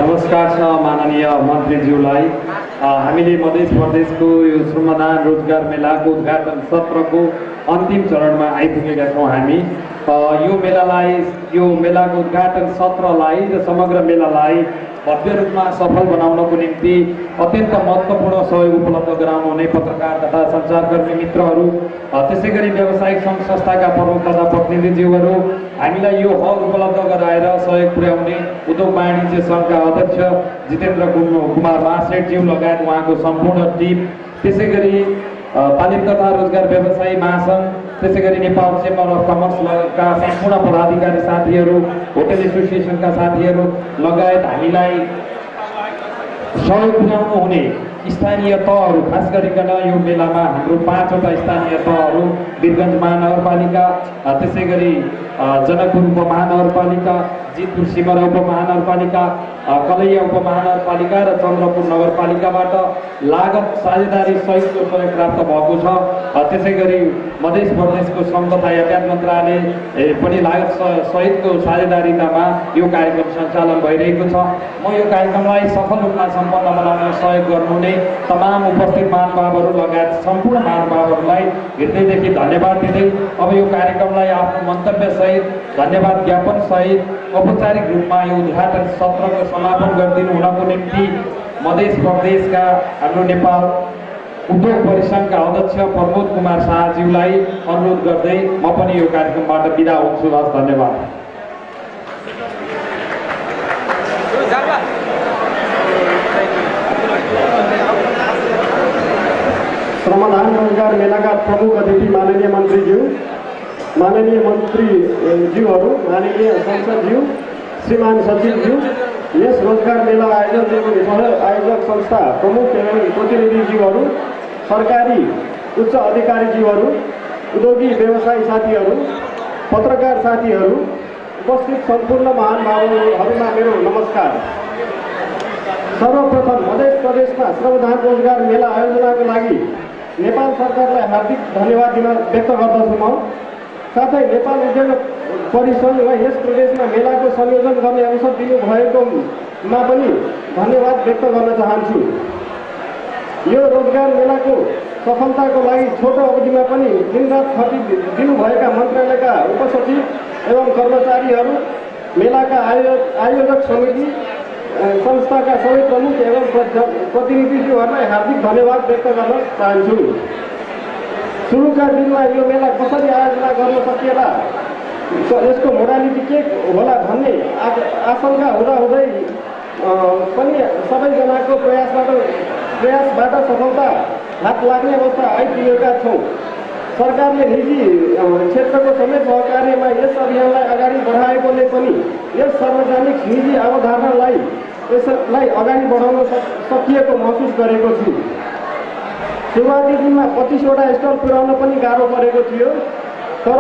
नमस्कार छ माननीय मन्त्रीज्यूलाई। हामीले मध्य प्रदेशको यो श्रमदान रोजगार मेलाको उद्घाटन सत्रको अन्तिम चरणमा आइपुगेका छौँ। हामी यो मेलाको उद्घाटन सत्रलाई र समग्र मेलालाई भव्य रूपमा सफल बनाउनको निम्ति अत्यन्त महत्त्वपूर्ण सहयोग उपलब्ध गराउनु हुने पत्रकार तथा सञ्चारकर्मी मित्रहरू, त्यसै गरी व्यावसायिक सङ्घ संस्थाका प्रमुख तथा प्रतिनिधिज्यूहरू, हामीलाई यो हल उपलब्ध गराएर सहयोग पुर्याउने उद्योग वाणिज्य सङ्घका अध्यक्ष जितेन्द्र कुमार महासेठज्यू लगायत उहाँको सम्पूर्ण टिम, त्यसै गरी तालिम तथा रोजगार व्यवसायी महासङ्घ, त्यसै गरी नेपाल चेम्बर अफ कमर्सका सम्पूर्ण पदाधिकारी साथीहरू, होटल एसोसिएसनका साथीहरू लगायत हामीलाई सहयोग पुर्याउनु हुने स्थानीय तहहरू, खास गरिकन यो मेलामा हाम्रो 5वटा स्थानीय तहहरू वीरगञ्ज महानगरपालिका, त्यसै गरी जनकपुर उपमहानगरपालिका, जितपुर सिमरा उपमहानगरपालिका, कलैया उपमहानगरपालिका र चन्द्रपुर नगरपालिकाबाट लागत साझेदारी सहितको सहयोग प्राप्त भएको छ। त्यसै गरी मध्य प्रदेशको श्रम तथा यातायात मन्त्रालय पनि लागत सहितको साझेदारीतामा यो कार्यक्रम सञ्चालन भइरहेको छ। म यो कार्यक्रमलाई सफल रूपमा सम्पन्न बनाउन सहयोग गर्नुहुने तमाम उपस्थित महानुभावहरू लगायत सम्पूर्ण महानुभावहरूलाई हृदयदेखि धन्यवाद दिँदै अब यो कार्यक्रमलाई आफ्नो मन्तव्यसहित धन्यवाद ज्ञापन सहित औपचारिक रूपमा यो उद्घाटन सत्रको समापन गरिदिनु हुनको निम्ति मध्य प्रदेशका हाम्रो नेपाल उद्योग परिसङ्घका अध्यक्ष प्रमोद कुमार शाहज्यूलाई अनुरोध गर्दै म पनि यो कार्यक्रमबाट बिदा हुन्छु। हस्, धन्यवाद। श्रमदान रोजगार मेलाका प्रमुख अतिथि माननीय मन्त्रीज्यू, माननीय मन्त्रीज्यूहरू, माननीय संसदज्यू, श्रीमान सचिवज्यू, यस रोजगार मेला आयोजक संस्था प्रमुख एवं प्रतिनिधिज्यूहरू, सरकारी उच्च अधिकारीज्यूहरू, उद्योगी व्यवसायी साथीहरू, पत्रकार साथीहरू, उपस्थित सम्पूर्ण महानुभावहरूमा मेरो नमस्कार। सर्वप्रथम मध्य प्रदेशमा श्रमदान रोजगार मेला आयोजनाको लागि नेपाल सरकारलाई हार्दिक धन्यवाद व्यक्त गर्दछु म। साथै नेपाल उद्योग परिसङ्घलाई यस प्रदेशमा मेलाको संयोजन गर्ने अवसर दिनुभएकोमा पनि धन्यवाद व्यक्त गर्न चाहन्छु। यो रोजगार मेलाको सफलताको लागि छोटो अवधिमा पनि दिनरात खटी दिनुभएका मन्त्रालयका उपसचिव एवं कर्मचारीहरू, मेलाका आयोजक समिति संस्थाका सबै प्रमुख एवं प्रतिनिधिज्यूहरूलाई हार्दिक धन्यवाद व्यक्त गर्न चाहन्छु। सुरुका दिनमा यो मेला कसरी आयोजना गर्न सकिएला, यसको मोडालिटी के होला भन्ने आशंका हुँदाहुँदै पनि सबैजनाको प्रयासबाट सफलता हात लाग्ने अवस्था आइपुगेका छौँ। सरकारले निजी क्षेत्रको समेत सहकार्यमा यस अभियानलाई अगाडि बढाएकोले पनि यस सार्वजनिक निजी अवधारणालाई अगाडि बढाउन सकिएको महसुस गरेको छु। सुरुवाती दिनमा 25वटा स्टल पुर्याउन पनि गाह्रो परेको थियो, तर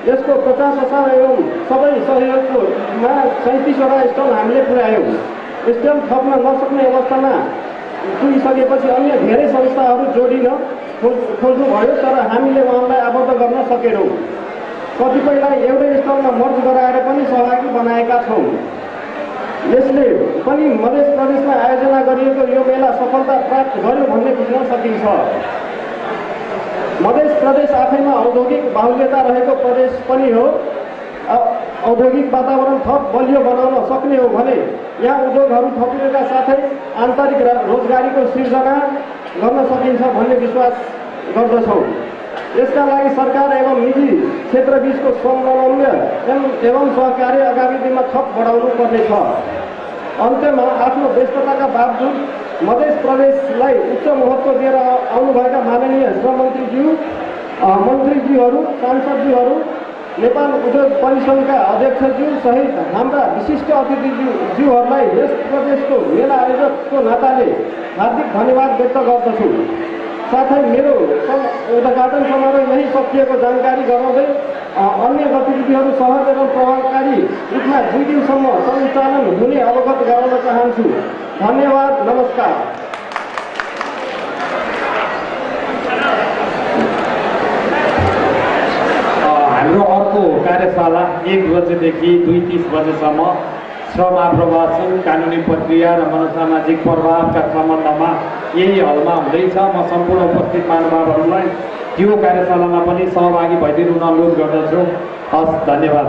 यसको प्रचार एवं सबै सहयोगमा 37वटा स्टल हामीले पुर्यायौँ। स्टल थप्न नसक्ने अवस्थामा पुगिसकेपछि अन्य धेरै संस्थाहरू जोडिन खोज्नुभयो, तर हामीले उहाँलाई आबद्ध गर्न सकेनौँ। कतिपयलाई एउटै स्टलमा मर्ज गराएर पनि सहभागी बनाएका छौँ। यसले पनि मध्य प्रदेशमा आयोजना गरिएको यो मेला सफलता प्राप्त गर्यो भन्ने बुझ्न सकिन्छ। मध्य प्रदेश आफैमा औद्योगिक बाहुल्यता रहेको प्रदेश पनि हो। औद्योगिक वातावरण थप बलियो बनाउन सक्ने हो भने यहाँ उद्योगहरू थपिनुका साथै आन्तरिक रोजगारीको सृजना गर्न सकिन्छ भन्ने विश्वास गर्दछौँ। यसका लागि सरकार एवं निजी क्षेत्रबीचको समन्वय एवं सहकार्य आगामी दिनमा थप बढाउनु पर्नेछ। अन्त्यमा आफ्नो व्यस्तताका बावजुद मध्य प्रदेशलाई उच्च महत्त्व दिएर आउनुभएका माननीय श्रम मन्त्रीज्यूहरू, सांसदज्यूहरू, नेपाल उद्योग परिसङ्घका अध्यक्षज्यू सहित हाम्रा विशिष्ट अतिथिज्यूहरूलाई यस प्रदेशको मेला आयोजकको नाताले हार्दिक धन्यवाद व्यक्त गर्दछु। साथै मेरो उद्घाटन समारोह यही सकिएको जानकारी गराउँदै अन्य गतिविधिहरू सहज एवं प्रभावकारी रूपमा 2 दिनसम्म सञ्चालन हुने अवगत गराउन चाहन्छु। धन्यवाद, नमस्कार। हाम्रो अर्को कार्यशाला 1 बजेदेखि 2:30 बजेसम्म श्रम आप्रवासन, कानुनी प्रक्रिया र मनोसामाजिक प्रभावका सम्बन्धमा यही हलमा हुँदैछ। म सम्पूर्ण उपस्थित महानुभावहरूलाई त्यो कार्यशालामा पनि सहभागी भइदिनु अनुरोध गर्दछु। हस्, धन्यवाद।